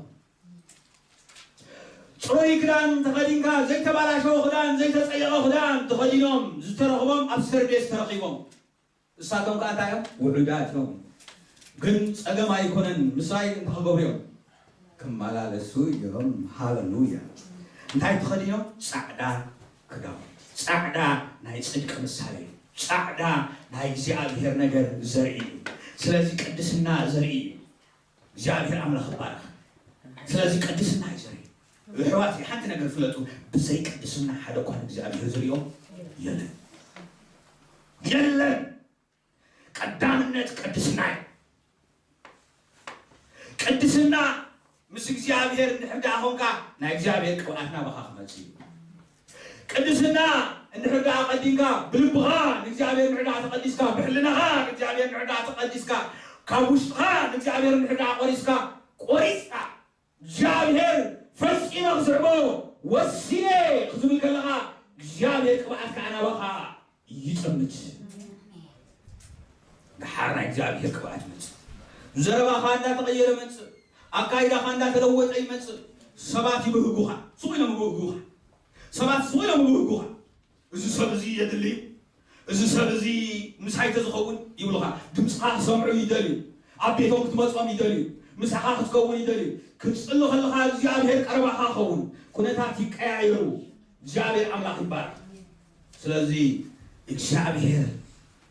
ጽሩይ ክዳን ተኸዲንካ፣ ዘይተባላሸወ ክዳን፣ ዘይተጸየቐ ክዳን ተኸዲኖም ዝተረኽቦም ኣብ ሰርዴስ ተረኺቦም። ንሳቶም ከኣ እንታይ እዮም? ውሑዳት እዮም። ግን ጸገም ኣይኮነን። ምሳይ እንታይ ክገብሩ እዮም? ክመላለሱ እዮም። ሃሌሉያ። እንታይ ተኸዲኖም? ጻዕዳ ክዳውንቲ። ጻዕዳ ናይ ጽድቂ ምሳሌ እዩ። ጻዕዳ ናይ እግዚኣብሔር ነገር ዘርኢ እዩ። ስለዚ ቅድስና ዘርኢ እዩ። እግዚኣብሔር ኣምላኽ ይባረኽ። ስለዚ ቅድስና እዩ ዘርኢ። ኣሕዋት፣ ሓንቲ ነገር ፍለጡ፣ ብዘይ ቅድስና ሓደ እኳ ንእግዚኣብሔር ዝርእዮ የለን። የለን። ቀዳምነት ቅድስና እዩ። ቅድስና ምስ እግዚኣብሔር እንድሕር ደኣ ኾንካ፣ ናይ እግዚኣብሔር ቅብኣት ናባኻ ክመጽእ እዩ። ቅድስና እንድሕር ደኣ ቀዲምካ፣ ብልብኻ ንእግዚኣብሔር እንድሕር ደኣ ተቐዲስካ፣ ብሕልናኻ ንእግዚኣብሔር እንድሕር ደኣ ተቐዲስካ፣ ካብ ውሽጥኻ ንእግዚኣብሔር እንድሕር ደኣ ቆሪስካ፣ ቆሪጽካ፣ እግዚኣብሔር ፈጺመ ክስዕቦ ወሲነ ክዝብል ከለኻ፣ እግዚኣብሔር ቅብኣት ከኣ ናባኻ ይጠምት። ደሓር ናይ እግዚኣብሔር ቅብኣት ይመጽእ። ዘረባኻ እንዳተቐየረ ይመጽእ። ኣካይዳኻ እንዳተለወጠ ይመጽእ። ሰባት ይብህጉኻ። ስቕ ኢሎም ይብህጉኻ። ሰባት ስቕ ኢሎም ይብህጉኻ። እዚ ሰብ እዚ የድሊ እዩ። እዚ ሰብ እዚ ምሳይ ተዝኸውን ይብሉኻ። ድምፅኻ ክሰምዑ ይደልዩ። ኣብ ቤቶም ክትመጾም ይደልዩ። ምሳኻ ክትከውን ይደልዩ። ክትጽሊ ከለኻ እግዚኣብሔር ቀረባኻ ክኸውን። ኩነታት ይቀያየሩ። እግዚኣብሔር ኣምላኽ ይባረኽ። ስለዚ እግዚኣብሔር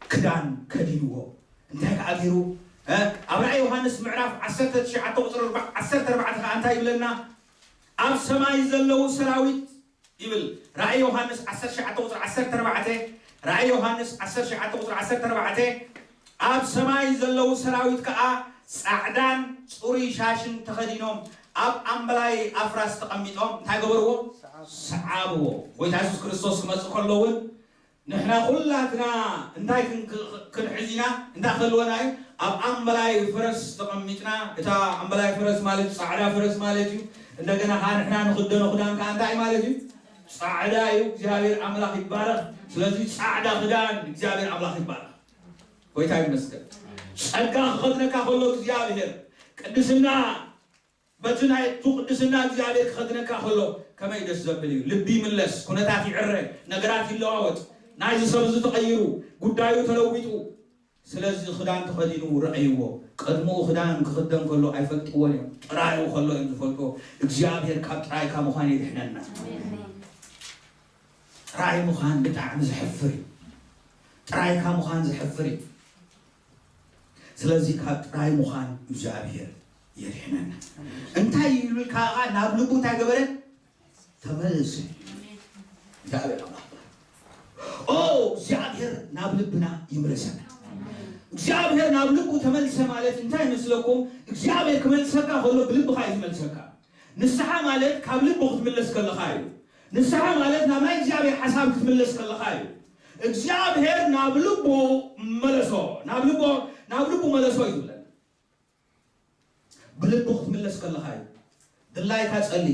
ክዳን ከዲንዎ። እንታይ ከኣ ገይሩ? እ? ኣብ ራእይ ዮሃንስ ምዕራፍ ዓሰርተ ትሽዓተ ቁጽሪ ኣርባ-፣ ዓሰርተ ኣርባዕተ ከኣ እንታይ ይብለና? ኣብ ሰማይ ዘለዉ ሰራዊት ይብል። ራእይ ዮሃንስ ዓሰርተ ትሽዓተ ቁጽሪ ዓሰርተ ኣርባዕተ፣ ራእይ ዮሃንስ ዓሰርተ ትሽዓተ ቁጽሪ ዓሰርተ ኣርባዕተ፣ ኣብ ሰማይ ዘለዉ ሰራዊት ከኣ ጻዕዳን ጽሩይ ሻሽን ተኸዲኖም ኣብ ኣምበላይ ኣፍራስ ተቐሚጦም እንታይ ገበርዎ? ሰዓብዎ። ጎይታ የሱስ ክርስቶስ ክመጽእ ከሎ እውን ንሕና ኩላትና እንታይ ክን-፣ ክንሕዝ ኢና? እንታይ ክህልወና እዩ? ኣብ ኣምበላይ ፈረስ ተቐሚጥና። እታ ኣምበላይ ፈረስ ማለት ጻዕዳ ፈረስ ማለት እዩ። እንደገና ኸዓ ንሕና ንኽደኖ ክዳን ከኣ እንታይ ማለት እዩ? ጻዕዳ እዩ። እግዚኣብሔር ኣምላኽ ይባረኽ። ስለዚ ጻዕዳ ክዳን እግዚኣብሔር ኣምላኽ ይባረኽ። ጎይታ ይመስገን። ጸጋ ክኸድነካ ከሎ እግዚኣብሔር ቅድስና በቲ ናይ እቲ ቅድስና እግዚኣብሔር ክኸድነካ ከሎ ከመይ ደስ ዘብል እዩ። ልቢ ይምለስ፣ ኩነታት ይዕረ፣ ነገራት ይለዋወጥ። ናይዚ ሰብ እዚ ተቐይሩ፣ ጉዳዩ ተለዊጡ። ስለዚ ክዳን ተኸዲኑ ረኣይዎ። ቀድሞኡ ክዳን ክኽደን ከሎ ኣይፈልጥዎን እዮም። ጥራዩ ከሎ እዮም ዝፈልጥዎ። እግዚኣብሔር ካብ ጥራይካ ምዃን የድሕነና። ጥራይ ምዃን ብጣዕሚ ዘሕፍር እዩ። ጥራይካ ምዃን ዘሕፍር እዩ። ስለዚ ካብ ጥራይ ምዃን እግዚኣብሔር የድሕነና። እንታይ ይብል ከዓ ናብ ልቡ እንታይ ገበረ? ተመልሰ። እግዚኣብሔር ኣምላኽ። ኦ፣ እግዚኣብሔር ናብ ልብና ይምለሰና። እግዚኣብሔር ናብ ልቡ ተመልሰ ማለት እንታይ ይመስለኩም? እግዚኣብሔር ክመልሰካ ከሎ ብልብኻ እዩ ዝመልሰካ። ንስሓ ማለት ካብ ልቡ ክትምለስ ከለኻ እዩ። ንስሓ ማለት ናብ ናይ እግዚኣብሔር ሓሳብ ክትምለስ ከለኻ እዩ። እግዚኣብሔር ናብ ልቡ መለሶ፣ ናብ ልቡ፣ ናብ ልቡ መለሶ እዩ ዝብለና። ብልቡ ክትምለስ ከለኻ እዩ። ድላይካ ጸሊ።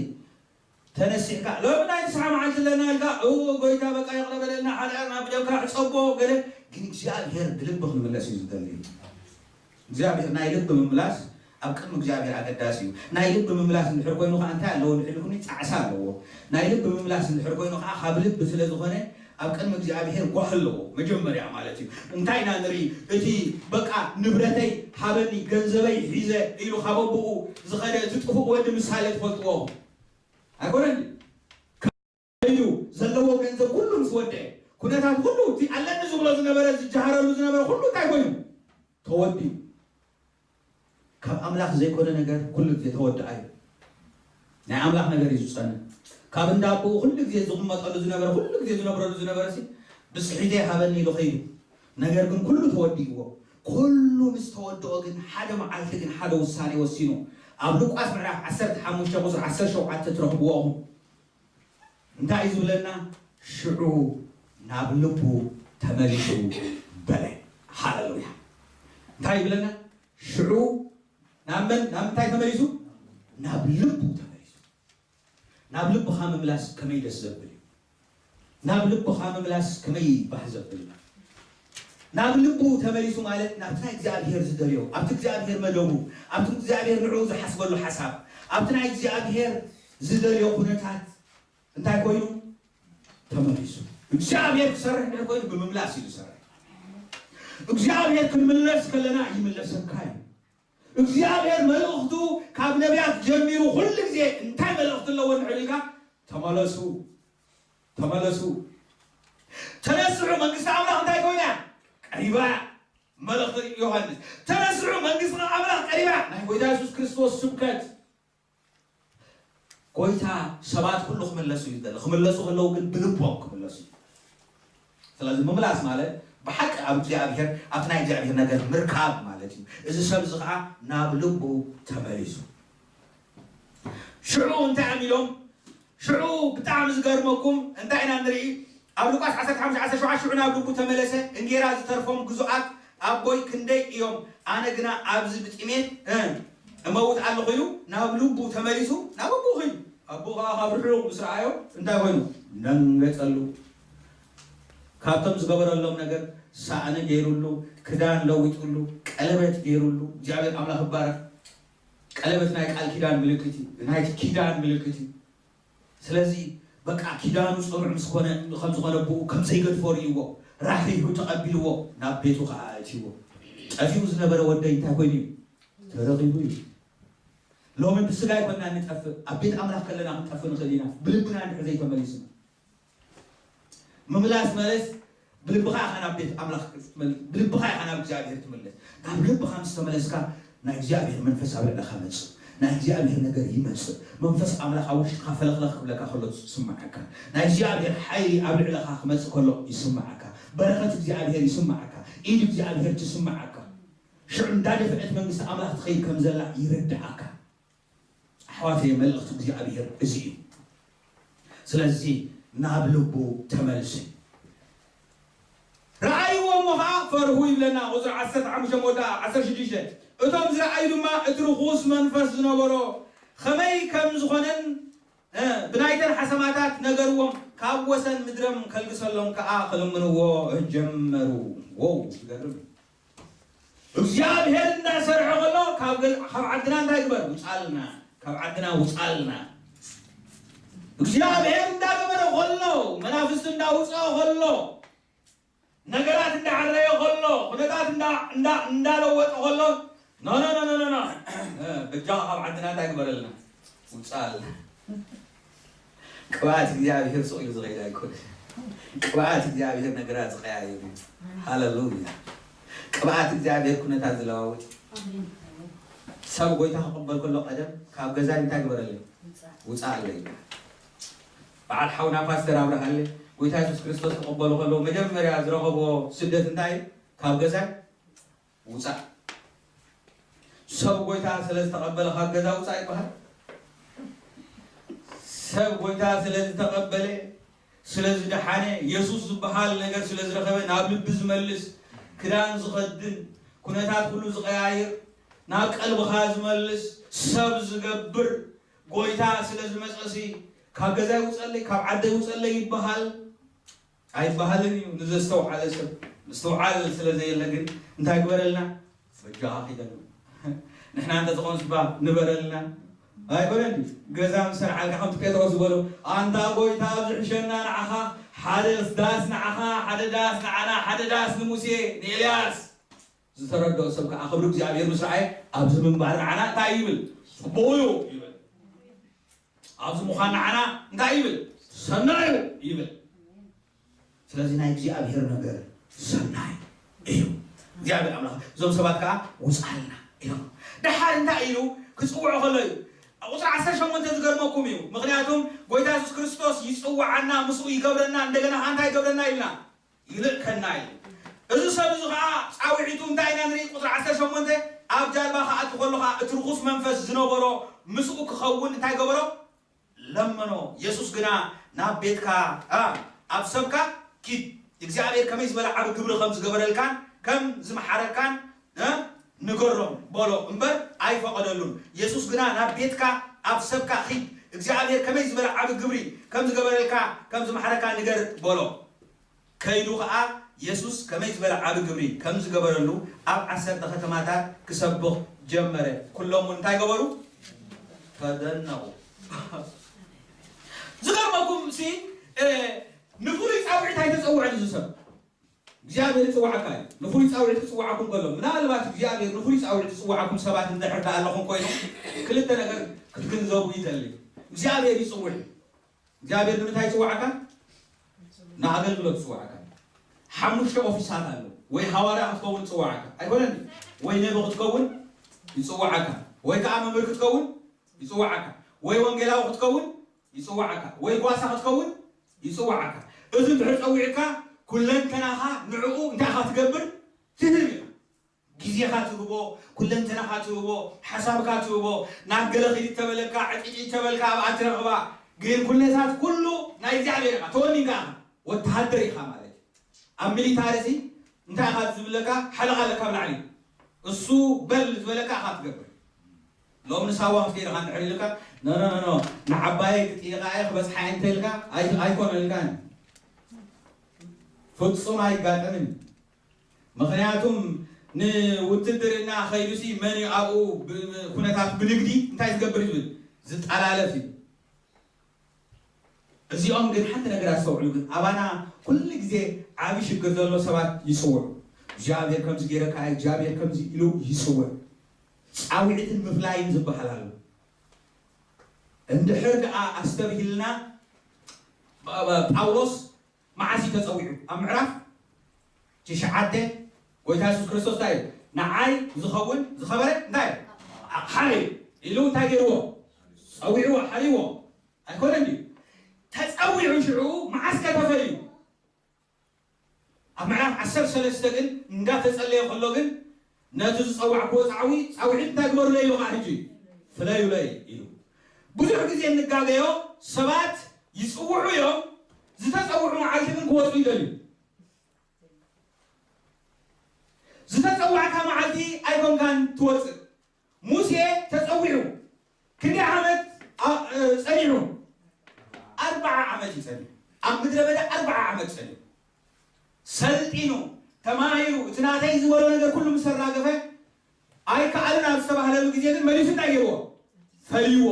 ተነሲሕካ፣ ሎሚ ናይ ንስሓ መዓልቲ ኣለና ኢልካ፣ እዎ፣ ጎይታ በቃ ይቕረ በለልና፣ ሓጢኣትና ብደምካ ሕጸቦ፣ ገለ። ግን እግዚኣብሔር ብልቢ ክንምለስ እዩ ዝደሊ። እግዚኣብሔር፣ ናይ ልቢ ምምላስ ኣብ ቅድሚ እግዚኣብሔር ኣገዳሲ እዩ። ናይ ልቢ ምምላስ እንድሕር ኮይኑ ከኣ እንታይ ኣለዎ እንድሕር ኢልኩኒ፣ ጣዕሳ ኣለዎ። ናይ ልቢ ምምላስ እንድሕር ኮይኑ ከኣ ካብ ልቢ ስለ ዝኾነ ኣብ ቅድሚ እግዚኣብሔር ጓህ ኣለዎ። መጀመርያ ማለት እዩ። እንታይ ኢና ንርኢ? እቲ በቃ ንብረተይ ሃበኒ፣ ገንዘበይ ሒዘ ኢሉ ካብ ኣቦኡ ዝኸደ እቲ ጥፉእ ወዲ ምሳሌ ትፈልጥዎ ኣይኮነን? ከይዱ ዘለዎ ገንዘብ ኩሉ ምስ ወደአ፣ ኩነታት ኩሉ እቲ ኣለኒ ዝብሎ ዝነበረ፣ ዝጀሃረሉ ዝነበረ ኩሉ እንታይ ኮይኑ? ተወዲኡ። ካብ ኣምላኽ ዘይኮነ ነገር ኩሉ ግዜ ተወድኣ እዩ። ናይ ኣምላኽ ነገር እዩ ዝጸንዕ። ካብ እንዳ ኣቦኡ ኩሉ ግዜ ዝቕመጠሉ ዝነበረ፣ ኩሉ ግዜ ዝነብረሉ ዝነበረ ሲ ብጽሒተይ ሃበኒ ኢሉ ከይዱ። ነገር ግን ኩሉ ተወዲእዎ። ኩሉ ምስ ተወድኦ ግን ሓደ መዓልቲ ግን ሓደ ውሳኔ ወሲኑ። ኣብ ሉቃስ ምዕራፍ ዓሰርተ ሓሙሽተ ቁጽሪ ዓሰርተ ሸውዓተ ትረኽብዎ ኢኹም። እንታይ እዩ ዝብለና? ሽዑ ናብ ልቡ ተመሊሱ በለ። ሃሌሉያ። እንታይ ይብለና? ሽዑ ናብ መን፣ ናብ ምንታይ ተመሊሱ? ናብ ልቡ ተመሊሱ። ናብ ልብኻ ምምላስ ከመይ ደስ ዘብል እዩ። ናብ ልብኻ ምምላስ ከመይ ባህ ዘብል እዩ። ናብ ልቡ ተመሊሱ ማለት ናብቲ ናይ እግዚኣብሔር ዝደልዮ፣ ኣብቲ እግዚኣብሔር መደቡ፣ ኣብቲ እግዚኣብሔር ንዕኡ ዝሓስበሉ ሓሳብ፣ ኣብቲ ናይ እግዚኣብሔር ዝደልዮ ኩነታት እንታይ ኮይኑ? ተመሊሱ። እግዚኣብሔር ክሰርሕ እንድሕር ኮይኑ ብምምላስ እዩ ዝሰርሕ። እግዚኣብሔር ክንምለስ ከለና ይምለሰካ እዩ። እግዚኣብሔር መልእኽቱ ካብ ነቢያት ጀሚሩ ኩሉ ግዜ እንታይ መልእኽቲ ኣለዎ እንድሕር ኢልካ፣ ተመለሱ፣ ተመለሱ። ተነስሑ፣ መንግስቲ ኣምላኽ እንታይ ኮይና? ቀሪባ። መልእኽቲ ዮሃንስ፣ ተነስሑ፣ መንግስቲ ኣምላኽ ቀሪባ። ናይ ጎይታ የሱስ ክርስቶስ ስብከት። ጎይታ ሰባት ኩሉ ክምለሱ እዩ ዝደሊ። ክምለሱ ከለዉ ግን ብልቦም ክምለሱ እዩ። ስለዚ ምምላስ ማለት ብሓቂ ኣብ እግዚኣብሔር፣ ኣብቲ ናይ እግዚኣብሔር ነገር ምርካብ ማለት እዩ። እዚ ሰብ እዚ ኸዓ ናብ ልቡ ተመሊሱ። ሽዑ እንታይ እዮም ኢሎም? ሽዑ ብጣዕሚ ዝገርመኩም እንታይ ኢና ንርኢ? ኣብ ሉቃስ ዓሰርተ ሓሙሽተ ዓሰርተ ሸውዓተ፣ ሽዑ ናብ ልቡ ተመለሰ፣ እንጌራ ዝተርፎም ግዙኣት ኣቦይ ክንደይ እዮም፣ ኣነ ግና ኣብዚ ብጥሜት፣ እ፣ እመውት ኣለኹ ኢሉ ናብ ልቡ ተመሊሱ ናብ ኣቦኡ ኺዱ። ኣቦኡ ኸዓ ካብ ርሑቕ ምስ ረኣዮ እንታይ ኮይኑ? ደንገጸሉ። ካብቶም ዝገበረሎም ነገር ሳእኒ ገይሩሉ፣ ክዳን ለዊጡሉ፣ ቀለበት ገይሩሉ። እግዚኣብሔር ኣምላኽ ይባረኽ። ቀለበት ናይ ቃል ኪዳን ምልክት እዩ። ናይቲ ኪዳን ምልክት እዩ። ስለዚ በቃ ኪዳኑ ጽኑዕ ምስ ኮነ፣ ከም ዝኾነ ብኡ ከም ዘይገድፎ ርእይዎ፣ ራህሪሁ ተቐቢልዎ፣ ናብ ቤቱ ኸዓ ኣእትይዎ። ጠፊኡ ዝነበረ ወደይ እንታይ ኮይኑ እዩ? ተረኺቡ እዩ። ሎሚ ብስጋ ኣይኮንና እንጠፍእ፣ ኣብ ቤት ኣምላኽ ከለና ክንጠፍእ ንኽእል ኢና፣ ብልብና እንድሕር ዘይተመሊስና። ምምላስ ማለት ብልብኻ ኢኻ ናብ ቤት ኣምላኽ ክትመል-፣ ብልብኻ ኢኻ ናብ እግዚኣብሔር ትምለስ። ናብ ልብኻ ምስ ተመለስካ ናይ እግዚኣብሔር መንፈስ ኣብ ልዕለኻ መጽእ። ናይ እግዚኣብሔር ነገር ይመጽእ። መንፈስ ኣምላኽ ኣብ ውሽጥኻ ፈለኽለኽ ክብለካ ከሎ ትስምዓካ። ናይ እግዚኣብሔር ሓይሊ ኣብ ልዕለኻ ክመጽእ ከሎ ይስምዓካ። በረኸት እግዚኣብሔር ይስምዓካ። ኢድ እግዚኣብሔር ትስምዓካ። ሽዑ እንዳደፍዐት መንግስቲ ኣምላኽ ትኸይድ ከም ዘላ ይርድኣካ። ኣሕዋተይ፣ መልእኽቲ እግዚኣብሔር እዚ እዩ። ስለዚ ናብ ልቡ ተመልሲ። ረኣይዎ እሞ ኸዓ ፈርሁ ይብለና። ቁፅሪ ዓሰርተ ሓሙሽተ መወዳእታ ዓሰርተ ሽዱሽተ፣ እቶም ዝረኣዩ ድማ እቲ ርኹስ መንፈስ ዝነበሮ ኸመይ ከም ዝኾነን፣ እ፣ ብናይተን ሓሰማታት ነገርዎም፣ ካብ ወሰን ምድሮም ከልግሰሎም ከዓ ክልምንዎ ጀመሩ። ዎው፣ ዝገርም እዩ። እግዚኣብሔር እንዳሰርሐ ከሎ ካብ ገ-፣ ካብ ዓድና እንታይ ግበር? ውፃልና። ካብ ዓድና ውፃልና። እግዚኣብሔር እንዳገበረ ከሎ፣ መናፍስቲ እንዳውፅኦ ከሎ፣ ነገራት እንዳዓረየ ከሎ፣ ኩነታት እንዳ-፣ እንዳ-፣ እንዳለወጠ ከሎ፣ ኖ፣ ኖ፣ ኖ፣ ኖ፣ ኖ፣ ኖ። እ፣ በጃኻ ካብ ዓድና እንታይ ግበረልና? ውፃልና። ቅብኣት እግዚኣብሔር ስቕ ኢሉ ዝኸይድ ኣይኮነን። ቅብኣት እግዚኣብሔር ነገራት ዝቀያይር እዩ። ሃሌሉያ። ቅብኣት እግዚኣብሔር ኩነታት ዝለዋውጥ። ሰብ ጎይታ ክቕበል ከሎ ቀደም ካብ ገዛይ እንታይ ግበረለይ? ውፃእ ኣለይ። በዓል ሓውና ፓስተር ኣብርሃለ ጎይታ የሱስ ክርስቶስ ክቕበሉ ከለዉ መጀመርያ ዝረኸብዎ ስደት እንታይ እዩ? ካብ ገዛይ ውፃእ። ሰብ ጎይታ ስለ ዝተቐበለ ካብ ገዛ ውፃእ ይበሃል? ሰብ ጎይታ ስለ ዝተቐበለ፣ ስለ ዝደሓነ፣ የሱስ ዝበሃል ነገር ስለ ዝረኸበ ናብ ልቢ ዝመልስ፣ ክዳን ዝኸድን፣ ኩነታት ኩሉ ዝቐያይር፣ ናብ ቀልብኻ ዝመልስ፣ ሰብ ዝገብር ጎይታ ስለ ዝመፀሲ ካብ ገዛይ ውፀለይ፣ ካብ ዓደይ ውፀለይ ይበሃል? ኣይበሃልን እዩ ንዘስተውዓለ ሰብ። ምስትውዓል ስለ ዘየለ ግን እንታይ ግበረልና? በጃኻ ኪደሉ። ንሕና እንተ ዝኾንስ እባ ንበረልና። ኣይኮነን ድዩ? ገዛ ምስ ሰርዓልካ ከምቲ ጴጥሮስ ዝበሎ፣ ኣንታ ጎይታ፣ ኣብዚ ሕሸና ንዓኻ፣ ሓደ ዳስ ንዓኻ፣ ሓደ ዳስ ንዓና፣ ሓደ ዳስ ንሙሴ፣ ንኤልያስ። ዝተረድኦ ሰብ ከኣ ክብሪ እግዚኣብሔር ምስ ረኣየ፣ ኣብዚ ምንባር ንዓና እንታይ ይብል? ጽቡቕ እዩ ይብል። ኣብዚ ምዃን ንዓና እንታይ ይብል? ሰናይ እዩ ይብል። ስለዚ ናይ እግዚኣብሔር ነገር ሰናይ እዩ። እግዚኣብሔር ኣምላኽ እዞም ሰባት ከኣ ውጻልና ኢሎም። ደሓር እንታይ ኢሉ ክጽውዖ ከሎ እዩ። ኣብ ቁጽሪ ዓሰርተ ሸሞንተ ዝገርመኩም እዩ። ምኽንያቱም ጎይታ የሱስ ክርስቶስ ይጽውዓና፣ ምስኡ ይገብረና፣ እንደገና ከኣ እንታይ ይገብረና ኢልና? ይልእከና እዩ። እዚ ሰብ እዚ ኸዓ ጻውዒቱ እንታይ ኢና ንርኢ? ቁጽሪ ዓሰርተ ሸሞንተ፣ ኣብ ጃልባ ክኣቱ ከሎ ኸዓ እቲ ርኹስ መንፈስ ዝነበሮ ምስኡ ክኸውን እንታይ ገበሮ? ለመኖ። የሱስ ግና ናብ ቤትካ፣ አ፣ ኣብ ሰብካ ኪድ፣ እግዚኣብሔር ከመይ ዝበለ ዓቢ ግብሪ ከም ዝገበረልካን ከም ዝመሓረካን፣ እ፣ ንገሮም በሎ እምበር ኣይፈቐደሉን። የሱስ ግና ናብ ቤትካ ኣብ ሰብካ ኪድ፣ እግዚኣብሔር ከመይ ዝበለ ዓቢ ግብሪ ከም ዝገበረልካ ከም ዝመሓረካ ንገር በሎ። ከይዱ ኸዓ የሱስ ከመይ ዝበለ ዓቢ ግብሪ ከም ዝገበረሉ ኣብ ዓሰርተ ከተማታት ክሰብኽ ጀመረ። ኩሎም እውን እንታይ ገበሩ? ተደነቑ። ዝገርመኩም ሲ፣ እ፣ ንፍሉይ ጻውዒት ኣይተጸውዐን እዚ ሰብ። እግዚኣብሔር ይጽውዓካ እዩ። ንፍሉይ ጻውዒት ክጽውዓኩም ከሎ፣ ምናልባት እግዚኣብሔር ንፍሉይ ጻውዒት ዝጽውዓኩም ሰባት እንድሕር ደኣ ኣለኹም ኮይኑ፣ ክልተ ነገር ክትግንዘቡ ይደሊ። እግዚኣብሔር ይጽውዕ እዩ። እግዚኣብሔር ንምንታይ ይጽውዓካ? ንኣገልግሎት ይጽውዓካ። ሓሙሽተ ኦፊሳት ኣሎ። ወይ ሃዋርያ ክትከውን ይጽውዓካ። ኣይኮነን? ወይ ነቢ ክትከውን ይጽውዓካ። ወይ ከኣ መምህር ክትከውን ይጽውዓካ። ወይ ወንጌላዊ ክትከውን ይጽውዓካ። ወይ ጓሳ ክትከውን ይጽውዓካ። እዚ እንድሕር ጸዊዕካ፣ ኩለንተናኻ ንዕኡ እንታይ ኢኻ ትገብር? ትህብ ኢኻ። ግዜኻ ትህቦ፣ ኩለንተናኻ ትህቦ፣ ሓሳብካ ትህቦ፣ ናብ ገለ ኺድ ተበለካ፣ ዕጭጭ ተበልካ፣ ኣብኣ ትረኽባ። ግን ኩነታት ኩሉ ናይ እግዚኣብሔር ኢኻ፣ ተወኒንካ ኢኻ፣ ወተሃደር ኢኻ ማለት እዩ። ኣብ ሚሊታሪ እዚ እንታይ ኢኻ ዝብለካ? ሓለቓ ኣለካ ኣብ ላዕሊ። እሱ በል ዝበለካ ኢኻ ትገብር። ሎሚ ንሳዋ ክትከይድ ኢኻ እንድሕር ኢልካ፣ ኖ፣ ኖ፣ ኖ፣ ኖ፣ ንዓባየይ ክጥይቓ እየ ክበጽሓ እየ እንተ ኢልካ፣ ኣይ-፣ ኣይኮነልካን። ፍጹም ኣይጋጠምን። ምኽንያቱም ንውትድርና ኸይዱሲ መን እዩ ኣብኡ ብ-፣ ብ-፣ ኩነታት ብንግዲ እንታይ ዝገብር እዩ ዝብል? ዝጠላለፍ እዩ። እዚኦም ግን ሓንቲ ነገር ኣስተውዕሉ ግን፣ ኣባና ኩሉ ግዜ ዓቢ ሽግር ዘሎ ሰባት ይጽውዑ። እግዚኣብሔር ከምዚ ገይረካ፣ እግዚኣብሔር ከምዚ ኢሉ ይጽውዕ። ጻውዒትን ምፍላይን ዝበሃል ኣሎ። እንድሕር ደኣ ኣስተብሂልና፣ ጳ-፣ ጳውሎስ መዓስ እዩ ተጸዊዑ? ኣብ ምዕራፍ ትሽዓተ ጎይታ የሱስ ክርስቶስ እንታይ እዩ? ንዓይ ዝኸውን ዝኸበረ እንታይ እዩ? ሓረ እዩ ኢሉ እንታይ ገይርዎ? ጸዊዕዎ፣ ሓርይዎ። ኣይኮነን ድዩ? ተጸዊዑ ሽዑ መዓስ ከ ተፈልዩ? ኣብ ምዕራፍ ዓሰርተ ሰለስተ ግን እንዳተጸለየ ከሎ ግን ነቲ ዝጸዋዕክዎ ጻውዒት እንታይ ግበሩለይ ኢሉ ኸዓ ሕጂ ፍለዩለይ ኢሉ። ብዙሕ ግዜ እንጋገዮ፣ ሰባት ይጽውዑ እዮም፣ ዝተጸውዑ መዓልቲ ግን ክወጹ ይደልዩ። ዝተጸዋዕካ መዓልቲ ኣይኮንካን ትወጽእ። ሙሴ ተጸዊዑ ክንደይ ዓመት ኣ- እ፣ ጸኒዑ? ኣርብዓ ዓመት እዩ ጸኒዑ። ኣብ ምድረ በዳ ኣርብዓ ዓመት ጸኒዑ። ሰልጢኑ፣ ተማሂሩ፣ እቲ ናተይ ዝበሎ ነገር ኩሉ ምስ ኣራገፈ፣ ኣይከኣልን ኣብ ዝተባህለሉ ግዜ ግን መሊሱ እንታይ ገይርዎ? ፈልይዎ።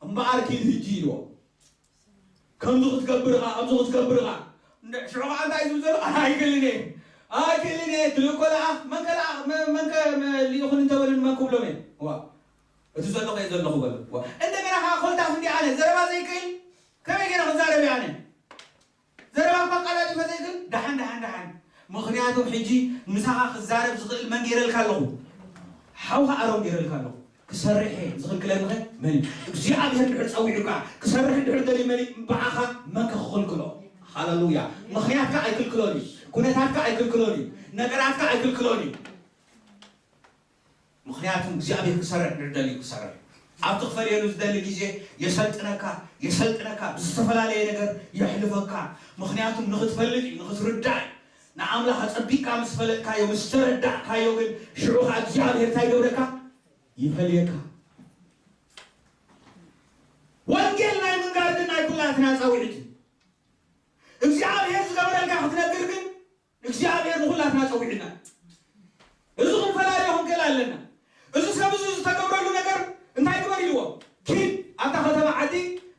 እምበኣር ኪድ ህጂ ኢልዎ። ከምዚ ክትገብር ኢኻ፣ ከምዚ ክትገብር ኢኻ። ሽዑ ከዓ እንታይ ዝብል ዘሎ? ኣይክእልን እየ፣ ኣይክእልን እየ። ትልእኮ ለኣኽ፣ መን ከ ለኣኽ? መ- መን ከ መ- ልኢኹን እንተበሉን መን ክብሎም እየ? ዋ፣ እቲ ዘለኹ እየ ዘለኹ በሉ። ዋ፣ እንደገና ከዓ ኮልታፍ እንዲ ኣነ ዘረባ ዘይክእል ከመይ ገይረ ክዛረብ እየ ኣነ? ዘረባ እኳ ኣቃላጢፈ ዘይክእል። ደሓን፣ ደሓን፣ ደሓን። ምኽንያቱ ሕጂ ምሳኻ ክዛረብ ዝኽእል መን ገይረልካ ኣለኹ? ሓውኻ ኣሮን ገይረልካ ኣለኹ። ክሰርሕ እየ ዝኽልክለኒ ኸ መን እዩ? እግዚኣብሔር እንድሕር ጸዊዑካ ክሰርሕ እንድሕር ደልዩ መን እዩ? እምበኣኻ መን ከ ክኽልክሎ? ሃለሉያ። ምኽንያትካ ኣይክልክሎን እዩ። ኩነታትካ ኣይክልክሎን እዩ። ነገራትካ ኣይክልክሎን እዩ። ምኽንያቱ እግዚኣብሔር ክሰርሕ እንድሕር ደልዩ ክሰርሕ። ኣብቲ ክፈልየሉ ዝደሊ ግዜ የሰልጥነካ፣ የሰልጥነካ፣ ብዝተፈላለየ ነገር የሕልፈካ። ምኽንያቱ ንኽትፈልጥ እዩ፣ ንኽትርዳእ እዩ። ንኣምላኽ ኣጸቢቕካ ምስ ፈለጥካዮ፣ ምስ ተረዳእካዮ ግን ሽዑ ኸዓ እግዚኣብሔር እንታይ ይገብረካ? ይፈልየካ። ወንጌል ናይ ምንጋር ግን ናይ ኩላትና ጻውዒት እዩ። እግዚኣብሔር ዝገበረልካ ክትነግር ግን እግዚኣብሔር ንኹላትና ጸዊዕና። እዚ ክንፈላለዮ ክንክእል ኣለና። እዚ ሰብ እዚ ዝተገብረሉ ነገር እንታይ ግበር ኢልዎ? ኪድ ኣብታ ከተማ ዓዲ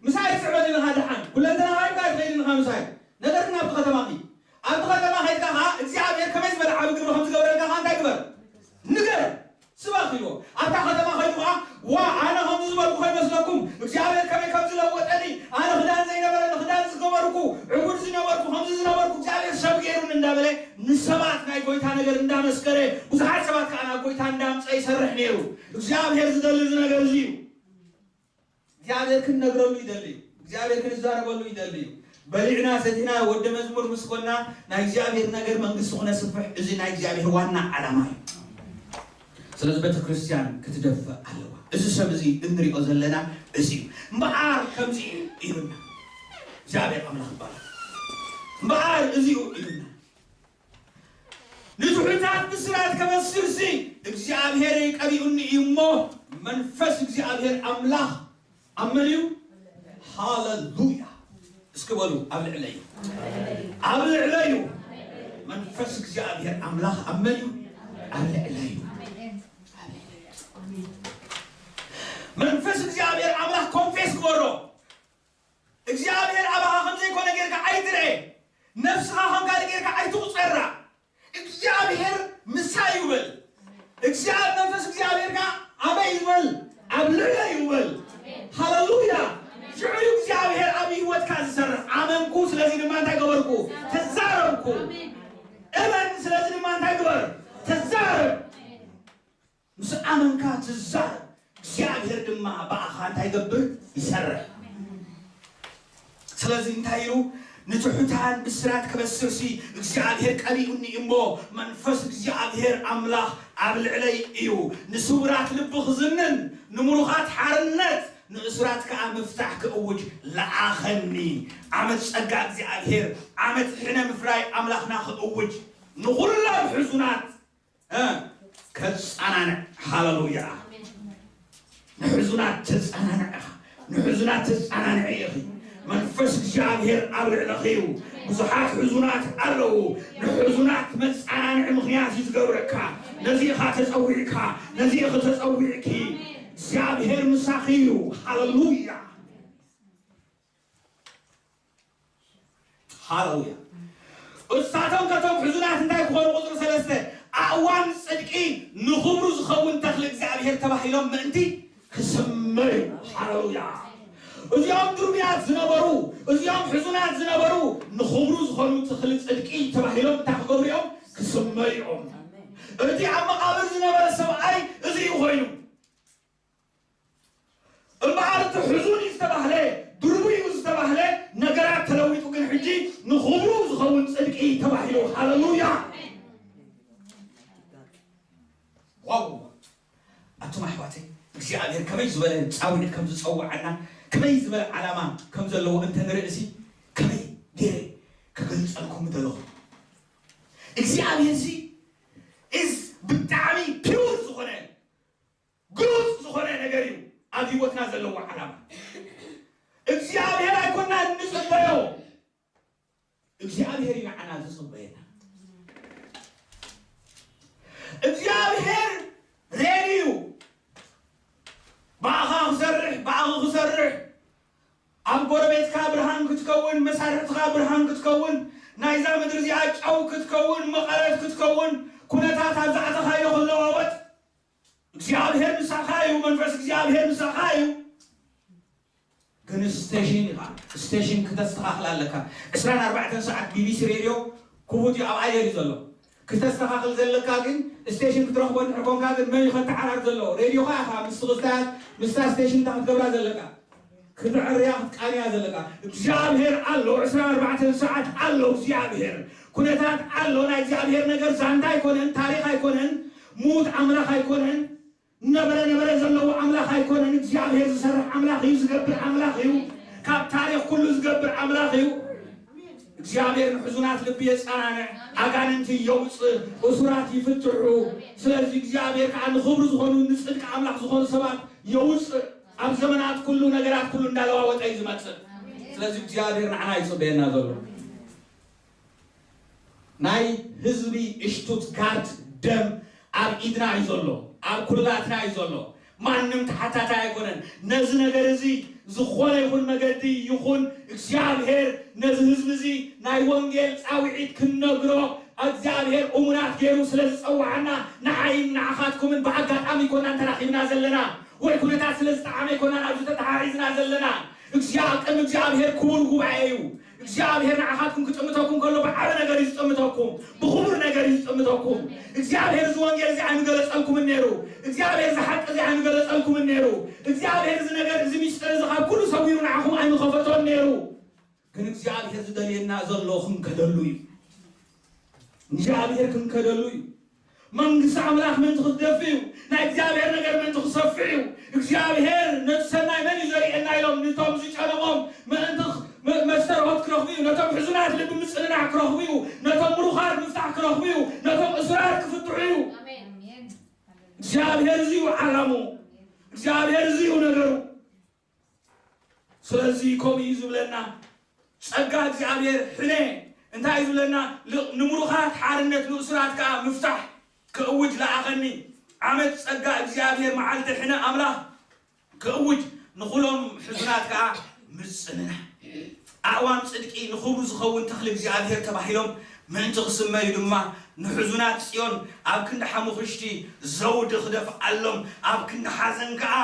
ምሳይ ትስዕበኒ ኢኻ ደሓን። ኩለንተናኻ ኢልካ ኣይትኸይድን ኢኻ ምሳይ። ነገር ግን ኣብቲ ከተማ ኪድ። ኣብቲ ከተማ ከይድካ ኸዓ እግዚኣብሔር ከመይ ዝበለ ዓቢ ግብሪ ከም ዝገበረልካ ኸዓ እንታይ ግበር? ንገር። ስበኽ ኢልዎ። ኣብታ ከተማ ከይዱ ኸዓ ዋ ኣነ ከምዚ ዝበልኩ ከይመስለኩም እግዚኣብሔር ከመይ ከም ዝለወጠኒ፣ ኣነ ክዳን ዘይነበረኒ ክዳን ዝገበርኩ፣ ዕቡድ ዝነበርኩ፣ ከምዚ ዝነበርኩ እግዚኣብሔር ሰብ ገይሩኒ እንዳበለ ንሰባት ናይ ጎይታ ነገር እንዳመስከረ ብዙሓት ሰባት ከዓ ናብ ጎይታ እንዳምፀ ይሰርሕ ነይሩ። እግዚኣብሔር ዝደሊ እዚ ነገር እዚ እዩ። እግዚኣብሔር ክንነግረሉ ይደሊ እዩ። እግዚኣብሔር ክንዛረበሉ ይደሊ እዩ። በሊዕና ሰቲና ወደ መዝሙር ምስ ኮና ናይ እግዚኣብሔር ነገር መንግስቱ ክነስፍሕ እዚ ናይ እግዚኣብሔር ዋና ዓላማ እዩ። ስለዚ ቤተ ክርስቲያን ክትደፍእ ኣለዋ። እዚ ሰብ እዚ እንሪኦ ዘለና እዚ እዩ። እምበኣር ከምዚ እዩ ኢሉና እግዚኣብሔር ኣምላኽ ይባላል። እምበኣር እዚ እዩ ኢሉና። ንትሑታት ብስራት ከበስርሲ እግዚኣብሔር ቀቢኡኒ እዩ እሞ መንፈስ እግዚኣብሔር ኣምላኽ ኣብ መን እዩ? ሃለሉያ። እስኪ በሉ ኣብ ልዕለይ እዩ። ኣብ ልዕለይ እዩ። መንፈስ እግዚኣብሔር ኣምላኽ ኣብ መን እዩ? ኣብ ልዕለይ እዩ። መንፈስ እግዚኣብሔር ኣምላኽ ኮንፌስ ግበሮ። እግዚኣብሔር ኣባኻ ከም ዘይኮነ ጌርካ ኣይትርኤ። ነፍስኻ ከም ካልእ ጌርካ ኣይትቑጸራ። እግዚኣብሔር ምሳይ እዩ በል። እግዚኣብሔር መንፈስ እግዚኣብሔር ከኣ ኣበይ እዩ በል? ኣብ ልዕለይ እዩ በል። ሃለሉያ። ሽዑ እዩ እግዚኣብሔር ኣብ ህይወትካ ዝሰርሕ። ኣመንኩ፣ ስለዚ ድማ እንታይ ገበርኩ? ተዛረብኩ። እመን፣ ስለዚ ድማ እንታይ ግበር? ተዛረብ። ምስ ኣመንካ ትዛረብ፣ እግዚኣብሔር ድማ ብኣኻ እንታይ ይገብር? ይሰርሕ። ስለዚ እንታይ ኢሉ? ንትሑታን ብስራት ክበስርሲ እግዚኣብሔር ቀቢኡኒ እሞ መንፈስ እግዚኣብሔር ኣምላኽ ኣብ ልዕለይ እዩ። ንስውራት ልቢ ክዝንን ንምሩኻት ሓርነት ንእሱራት ከኣ ምፍታሕ ክእውጅ ለኣኸኒ። ዓመት ጸጋ እግዚኣብሔር፣ ዓመት ሕነ ምፍራይ ኣምላኽና ክእውጅ ንኹሎም ሕዙናት እ፣ ከጸናንዕ። ሃለሉያ። ንሕዙናት ተጸናንዕ ኢኻ። ንሕዙናት ተጸናንዕ ኢኺ። መንፈስ እግዚኣብሔር ኣብ ልዕለኺ እዩ። ብዙሓት ሕዙናት ኣለዉ። ንሕዙናት መጸናንዒ ምኽንያት እዩ ዝገብረካ። ነዚ ኢኻ ተጸዊዕካ፣ ነዚ ኢኺ ተጸዊዕኪ። እግዚኣብሔር ምሳኺ እዩ። ሃለሉያ። ሃለሉያ። እሳቶም ከቶም ሕዙናት እንታይ ክኾኑ? ቁፅሪ ሰለስተ፣ ኣእዋም ጽድቂ ንኽብሩ ዝኸውን ተኽሊ እግዚኣብሔር ተባሂሎም ምእንቲ ክስመዩ። ሃለሉያ። እዚኦም ድሩያት ዝነበሩ፣ እዚኦም ሕዙናት ዝነበሩ ንኽብሩ ዝኾኑ ተኽሊ ጽድቂ ተባሂሎም እንታይ ክገብሩ እዮም? ክስመዩ እዮም። እቲ ኣብ መቓብር ዝነበረ ሰብኣይ እዚ እዩ ኮይኑ። እምበኣር እቲ ሕዙን እዩ ዝተባህለ፣ ድርቡይ እዩ ዝተባህለ ነገራት ተለዊጡ፣ ግን ሕጂ ንኽብሩ ዝኸውን ጽድቂ ተባሂሉ። ሃለሉያ። ኣሕዋተይ፣ እግዚኣብሔር ከመይ ዝበለ ጻውዒት ከም ዝጸውዓና፣ ከመይ ዝበለ ዓላማ ከም ዘለዎ እንተ ንርእሲ፣ ከመይ ገይረ ክገልጸልኩም ምደለኹ? እግዚኣብሔር እዚ is ብጣዕሚ ፒውር ዝኾነ፣ ግሉጽ ዝኾነ ነገር እዩ ኣብ ህይወትና ዘለዎ ዓላማ። እግዚኣብሔር ኣይኮናን ንጽበዮ፣ እግዚኣብሔር እዩ ንዓና ዝጽበየና። እግዚኣብሔር ሬዲ እዩ። ብኣኻ ክሰርሕ፣ ብኣኺ ክሰርሕ፣ ኣብ ጎረቤትካ ብርሃን ክትከውን፣ መሳርሕትኻ ብርሃን ክትከውን፣ ናይዛ ምድሪ እዚኣ ጨው ክትከውን፣ መቐረት ክትከውን፣ ኩነታት ኣብ ዝኣተኻዮ ክለዋወጥ እግዚኣብሔር ምሳኻ እዩ፣ መንፈስ እግዚኣብሔር ምሳኻ እዩ። ግን ስቴሽን ኢኻ፣ ስቴሽን ክተስተኻኽል ኣለካ። ዕስራን ኣርባዕተን ሰዓት ቢቢሲ ሬድዮ ክፉት እዩ፣ ኣብ ኣየር እዩ ዘሎ። ክተስተኻኽል ዘለካ ግን ስቴሽን ክትረኽቦ እንድሕር ኮንካ ግን መን እዩ ከተዓራር ዘለዎ? ሬድዮኻ ኢኻ ምስ ክስታያት ምስታ ስቴሽን እንታ ክትገብራ ዘለካ። ክትዕርያ ክትቃንያ ዘለካ። እግዚኣብሔር ኣሎ፣ ዕስራን ኣርባዕተን ሰዓት ኣሎ እግዚኣብሔር። ኩነታት ኣሎ፣ ናይ እግዚኣብሔር ነገር ዛንታ ኣይኮነን፣ ታሪኽ ኣይኮነን፣ ምዉት ኣምላኽ ኣይኮነን፣ ነበረ ነበረ ዘለዎ ኣምላኽ ኣይኮነን። እግዚኣብሔር ዝሰርሕ ኣምላኽ እዩ፣ ዝገብር ኣምላኽ እዩ። ካብ ታሪኽ ኩሉ ዝገብር ኣምላኽ እዩ። እግዚኣብሔር ንሕዙናት ልቢ የጸናንዕ፣ ኣጋንንቲ የውጽእ፣ እሱራት ይፍትሑ። ስለዚ እግዚኣብሔር ከዓ ንኽብሩ ዝኾኑ ንጽድቂ ኣምላኽ ዝኾኑ ሰባት የውጽእ። ኣብ ዘመናት ኩሉ ነገራት ኩሉ እንዳለዋወጠ እዩ ዝመጽእ። ስለዚ እግዚኣብሔር ንዓና ይጽበየና ዘሎ። ናይ ህዝቢ ሽቱትጋርት ደም ኣብ ኢድና እዩ ዘሎ፣ ኣብ ኩላትና እዩ ዘሎ። ማንም ተሓታታይ ኣይኮነን። ነዚ ነገር እዚ ዝኾነ ይኹን መገዲ ይኹን እግዚኣብሔር ነዚ ህዝቢ እዚ ናይ ወንጌል ጻውዒት ክንነግሮ እግዚኣብሔር እሙናት ገይሩ ስለ ዝጸውዓና ንዓይን ንዓኻትኩምን ብኣጋጣሚ ኣይኮናን ተራኺብና ዘለና ወይ ኩነታት ስለ ዝጠዓመ ኣይኮናን ኣብዚ ተተሓሒዝና ዘለና። እግዚኣብ-፣ ቅድሚ እግዚኣብሔር ክቡር ጉባኤ እዩ። እግዚኣብሔር ንዓኻትኩም ክጥምተኩም ከሎ ብዓቢ ነገር እዩ ዝጥምተኩም፣ ብኽቡር ነገር እዩ ዝጥምተኩም። እግዚኣብሔር እዚ ወንጌል እዚ ኣይምገለጸልኩምን ነይሩ። እግዚኣብሔር እዚ ሓቂ እዚ ኣይምገለጸልኩምን ነይሩ። እግዚኣብሔር እዚ ነገር እዚ ሚስጥር እዚ ካብ ኩሉ ሰዊሩ ንዓኹም ኣይምኸፈቶን ነይሩ። ግን እግዚኣብሔር ዝደልየና ዘሎ ክንከደሉ እዩ። እግዚኣብሔር ክንከደሉ እዩ። መንግስቲ ኣምላኽ ምእንቲ ክትደፊ እዩ። ናይ እግዚኣብሔር ነገር ምእንቲ ክሰፍሕ እዩ። እግዚኣብሔር ነቲ ሰናይ መን እዩ ዘርእየና ኢሎም ንቶም ዝጨነቖም ምእንቲ ኽ-፣ መ-፣ መስተርሆት ክረኽቡ እዩ። ነቶም ሕዙናት ልቢ ምጽንናዕ ክረኽቡ እዩ። ነቶም ምሩኻት ምፍታሕ ክረኽቡ እዩ። ነቶም እሱራት ክፍትሑ እዩ። ኣሜን። እግዚኣብሔር እዚ እዩ ዓላሙ። እግዚኣብሔር እዚ እዩ ነገሩ። ስለዚ ከምኡ እዩ ዝብለና። ጸጋ እግዚኣብሔር ሕነ እንታይ እዩ ዝብለና? ል-፣ ንምሩኻት ሓርነት፣ ንእሱራት ከኣ ምፍታሕ ክእውጅ ለኣኸኒ። ዓመት ጸጋ እግዚኣብሔር፣ መዓልቲ ሕነ ኣምላኽ ክእውጅ፣ ንኹሎም ሕዙናት ከኣ ምጽንናዕ። ኣእዋም ጽድቂ ንኽብሩ ዝኸውን ተኽሊ እግዚኣብሔር ተባሂሎም ምእንቲ ክስመዩ ድማ፣ ንሕዙናት ጽዮን ኣብ ክንዲ ሓሙኽሽቲ ዘውዲ ክደፍኣሎም፣ ኣብ ክንዲ ሓዘን ከኣ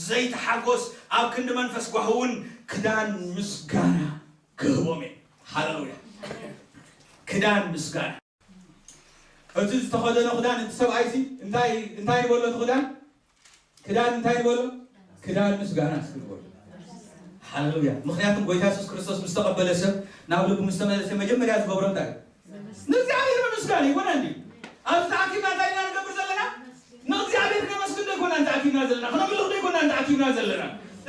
ዘይቲ ሓጎስ፣ ኣብ ክንዲ መንፈስ ጓህውን ክዳን ምስጋና ክህቦም እየ። ሃሌሉያ! ክዳን ምስጋና። እቲ ዝተኸደኖ ክዳን፣ እቲ ሰብኣይሲ እንታይ፣ እንታይ ንበሎ እቲ ክዳን? ክዳን እንታይ ንበሎ? ክዳን ምስጋና እስኪ ንበሎ። ሃሌሉያ። ምኽንያቱም ጎይታ የሱስ ክርስቶስ ምስ ተቐበለ ሰብ ናብ ልቡ ምስ ተመለሰ መጀመርያ ዝገብሮ እንታይ እዩ? ንእግዚኣብሔር ምምስጋን ይኮና እንዲ። ኣብዚ ተኣኪብና እንታይ ኢና ንገብር ዘለና? ንእግዚኣብሔር ነመስግን ዶ ይኮና ተኣኪብና ዘለና? ክነምልኽ ዶ ይኮና ተኣኪብና ዘለና?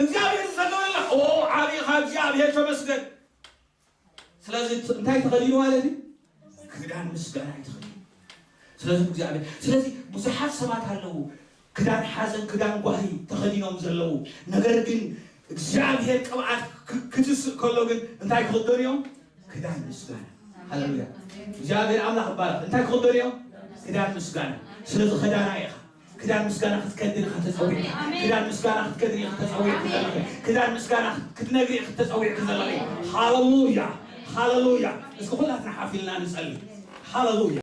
እግዚኣብሔር ዝጸገበልና፣ ኦ፣ ዓቢ ኢኻ እግዚኣብሔር ተመስገን። ስለዚ እንታይ ተኸዲኑ ማለት እዩ? ክዳን ምስጋና እዩ ተኸዲኑ። ስለዚ እግዚኣብሔር፣ ስለዚ ብዙሓት ሰባት ኣለዉ ክዳን ሓዘን፣ ክዳን ጓሂ ተኸዲኖም ዘለዉ፣ ነገር ግን እግዚኣብሔር ቅብኣት ክ-፣ ክትስእ ከሎ ግን እንታይ ክኽደኑ እዮም? ክዳን ምስጋና። ሃሌሉያ። እግዚኣብሔር ኣምላኽ ይባረኽ። እንታይ ክኽደኑ እዮም? ክዳን ምስጋና። ስለዚ ክዳና ኢኻ። ክዳን ምስጋና ክትከድን ኢኻ ተጸዊዕካ። ኣሜን። ክዳን ምስጋና ክትከድን ኢኻ ተጸዊዕካ ዘለኺ። ክዳን ምስጋና ክትነግሪ ኢኻ ተጸዊዕካ ዘለኺ። ሃሌሉያ፣ ሃሌሉያ። እስኪ ኩላትና ሓፍ ኢልና ንጸሊ። ሃሌሉያ።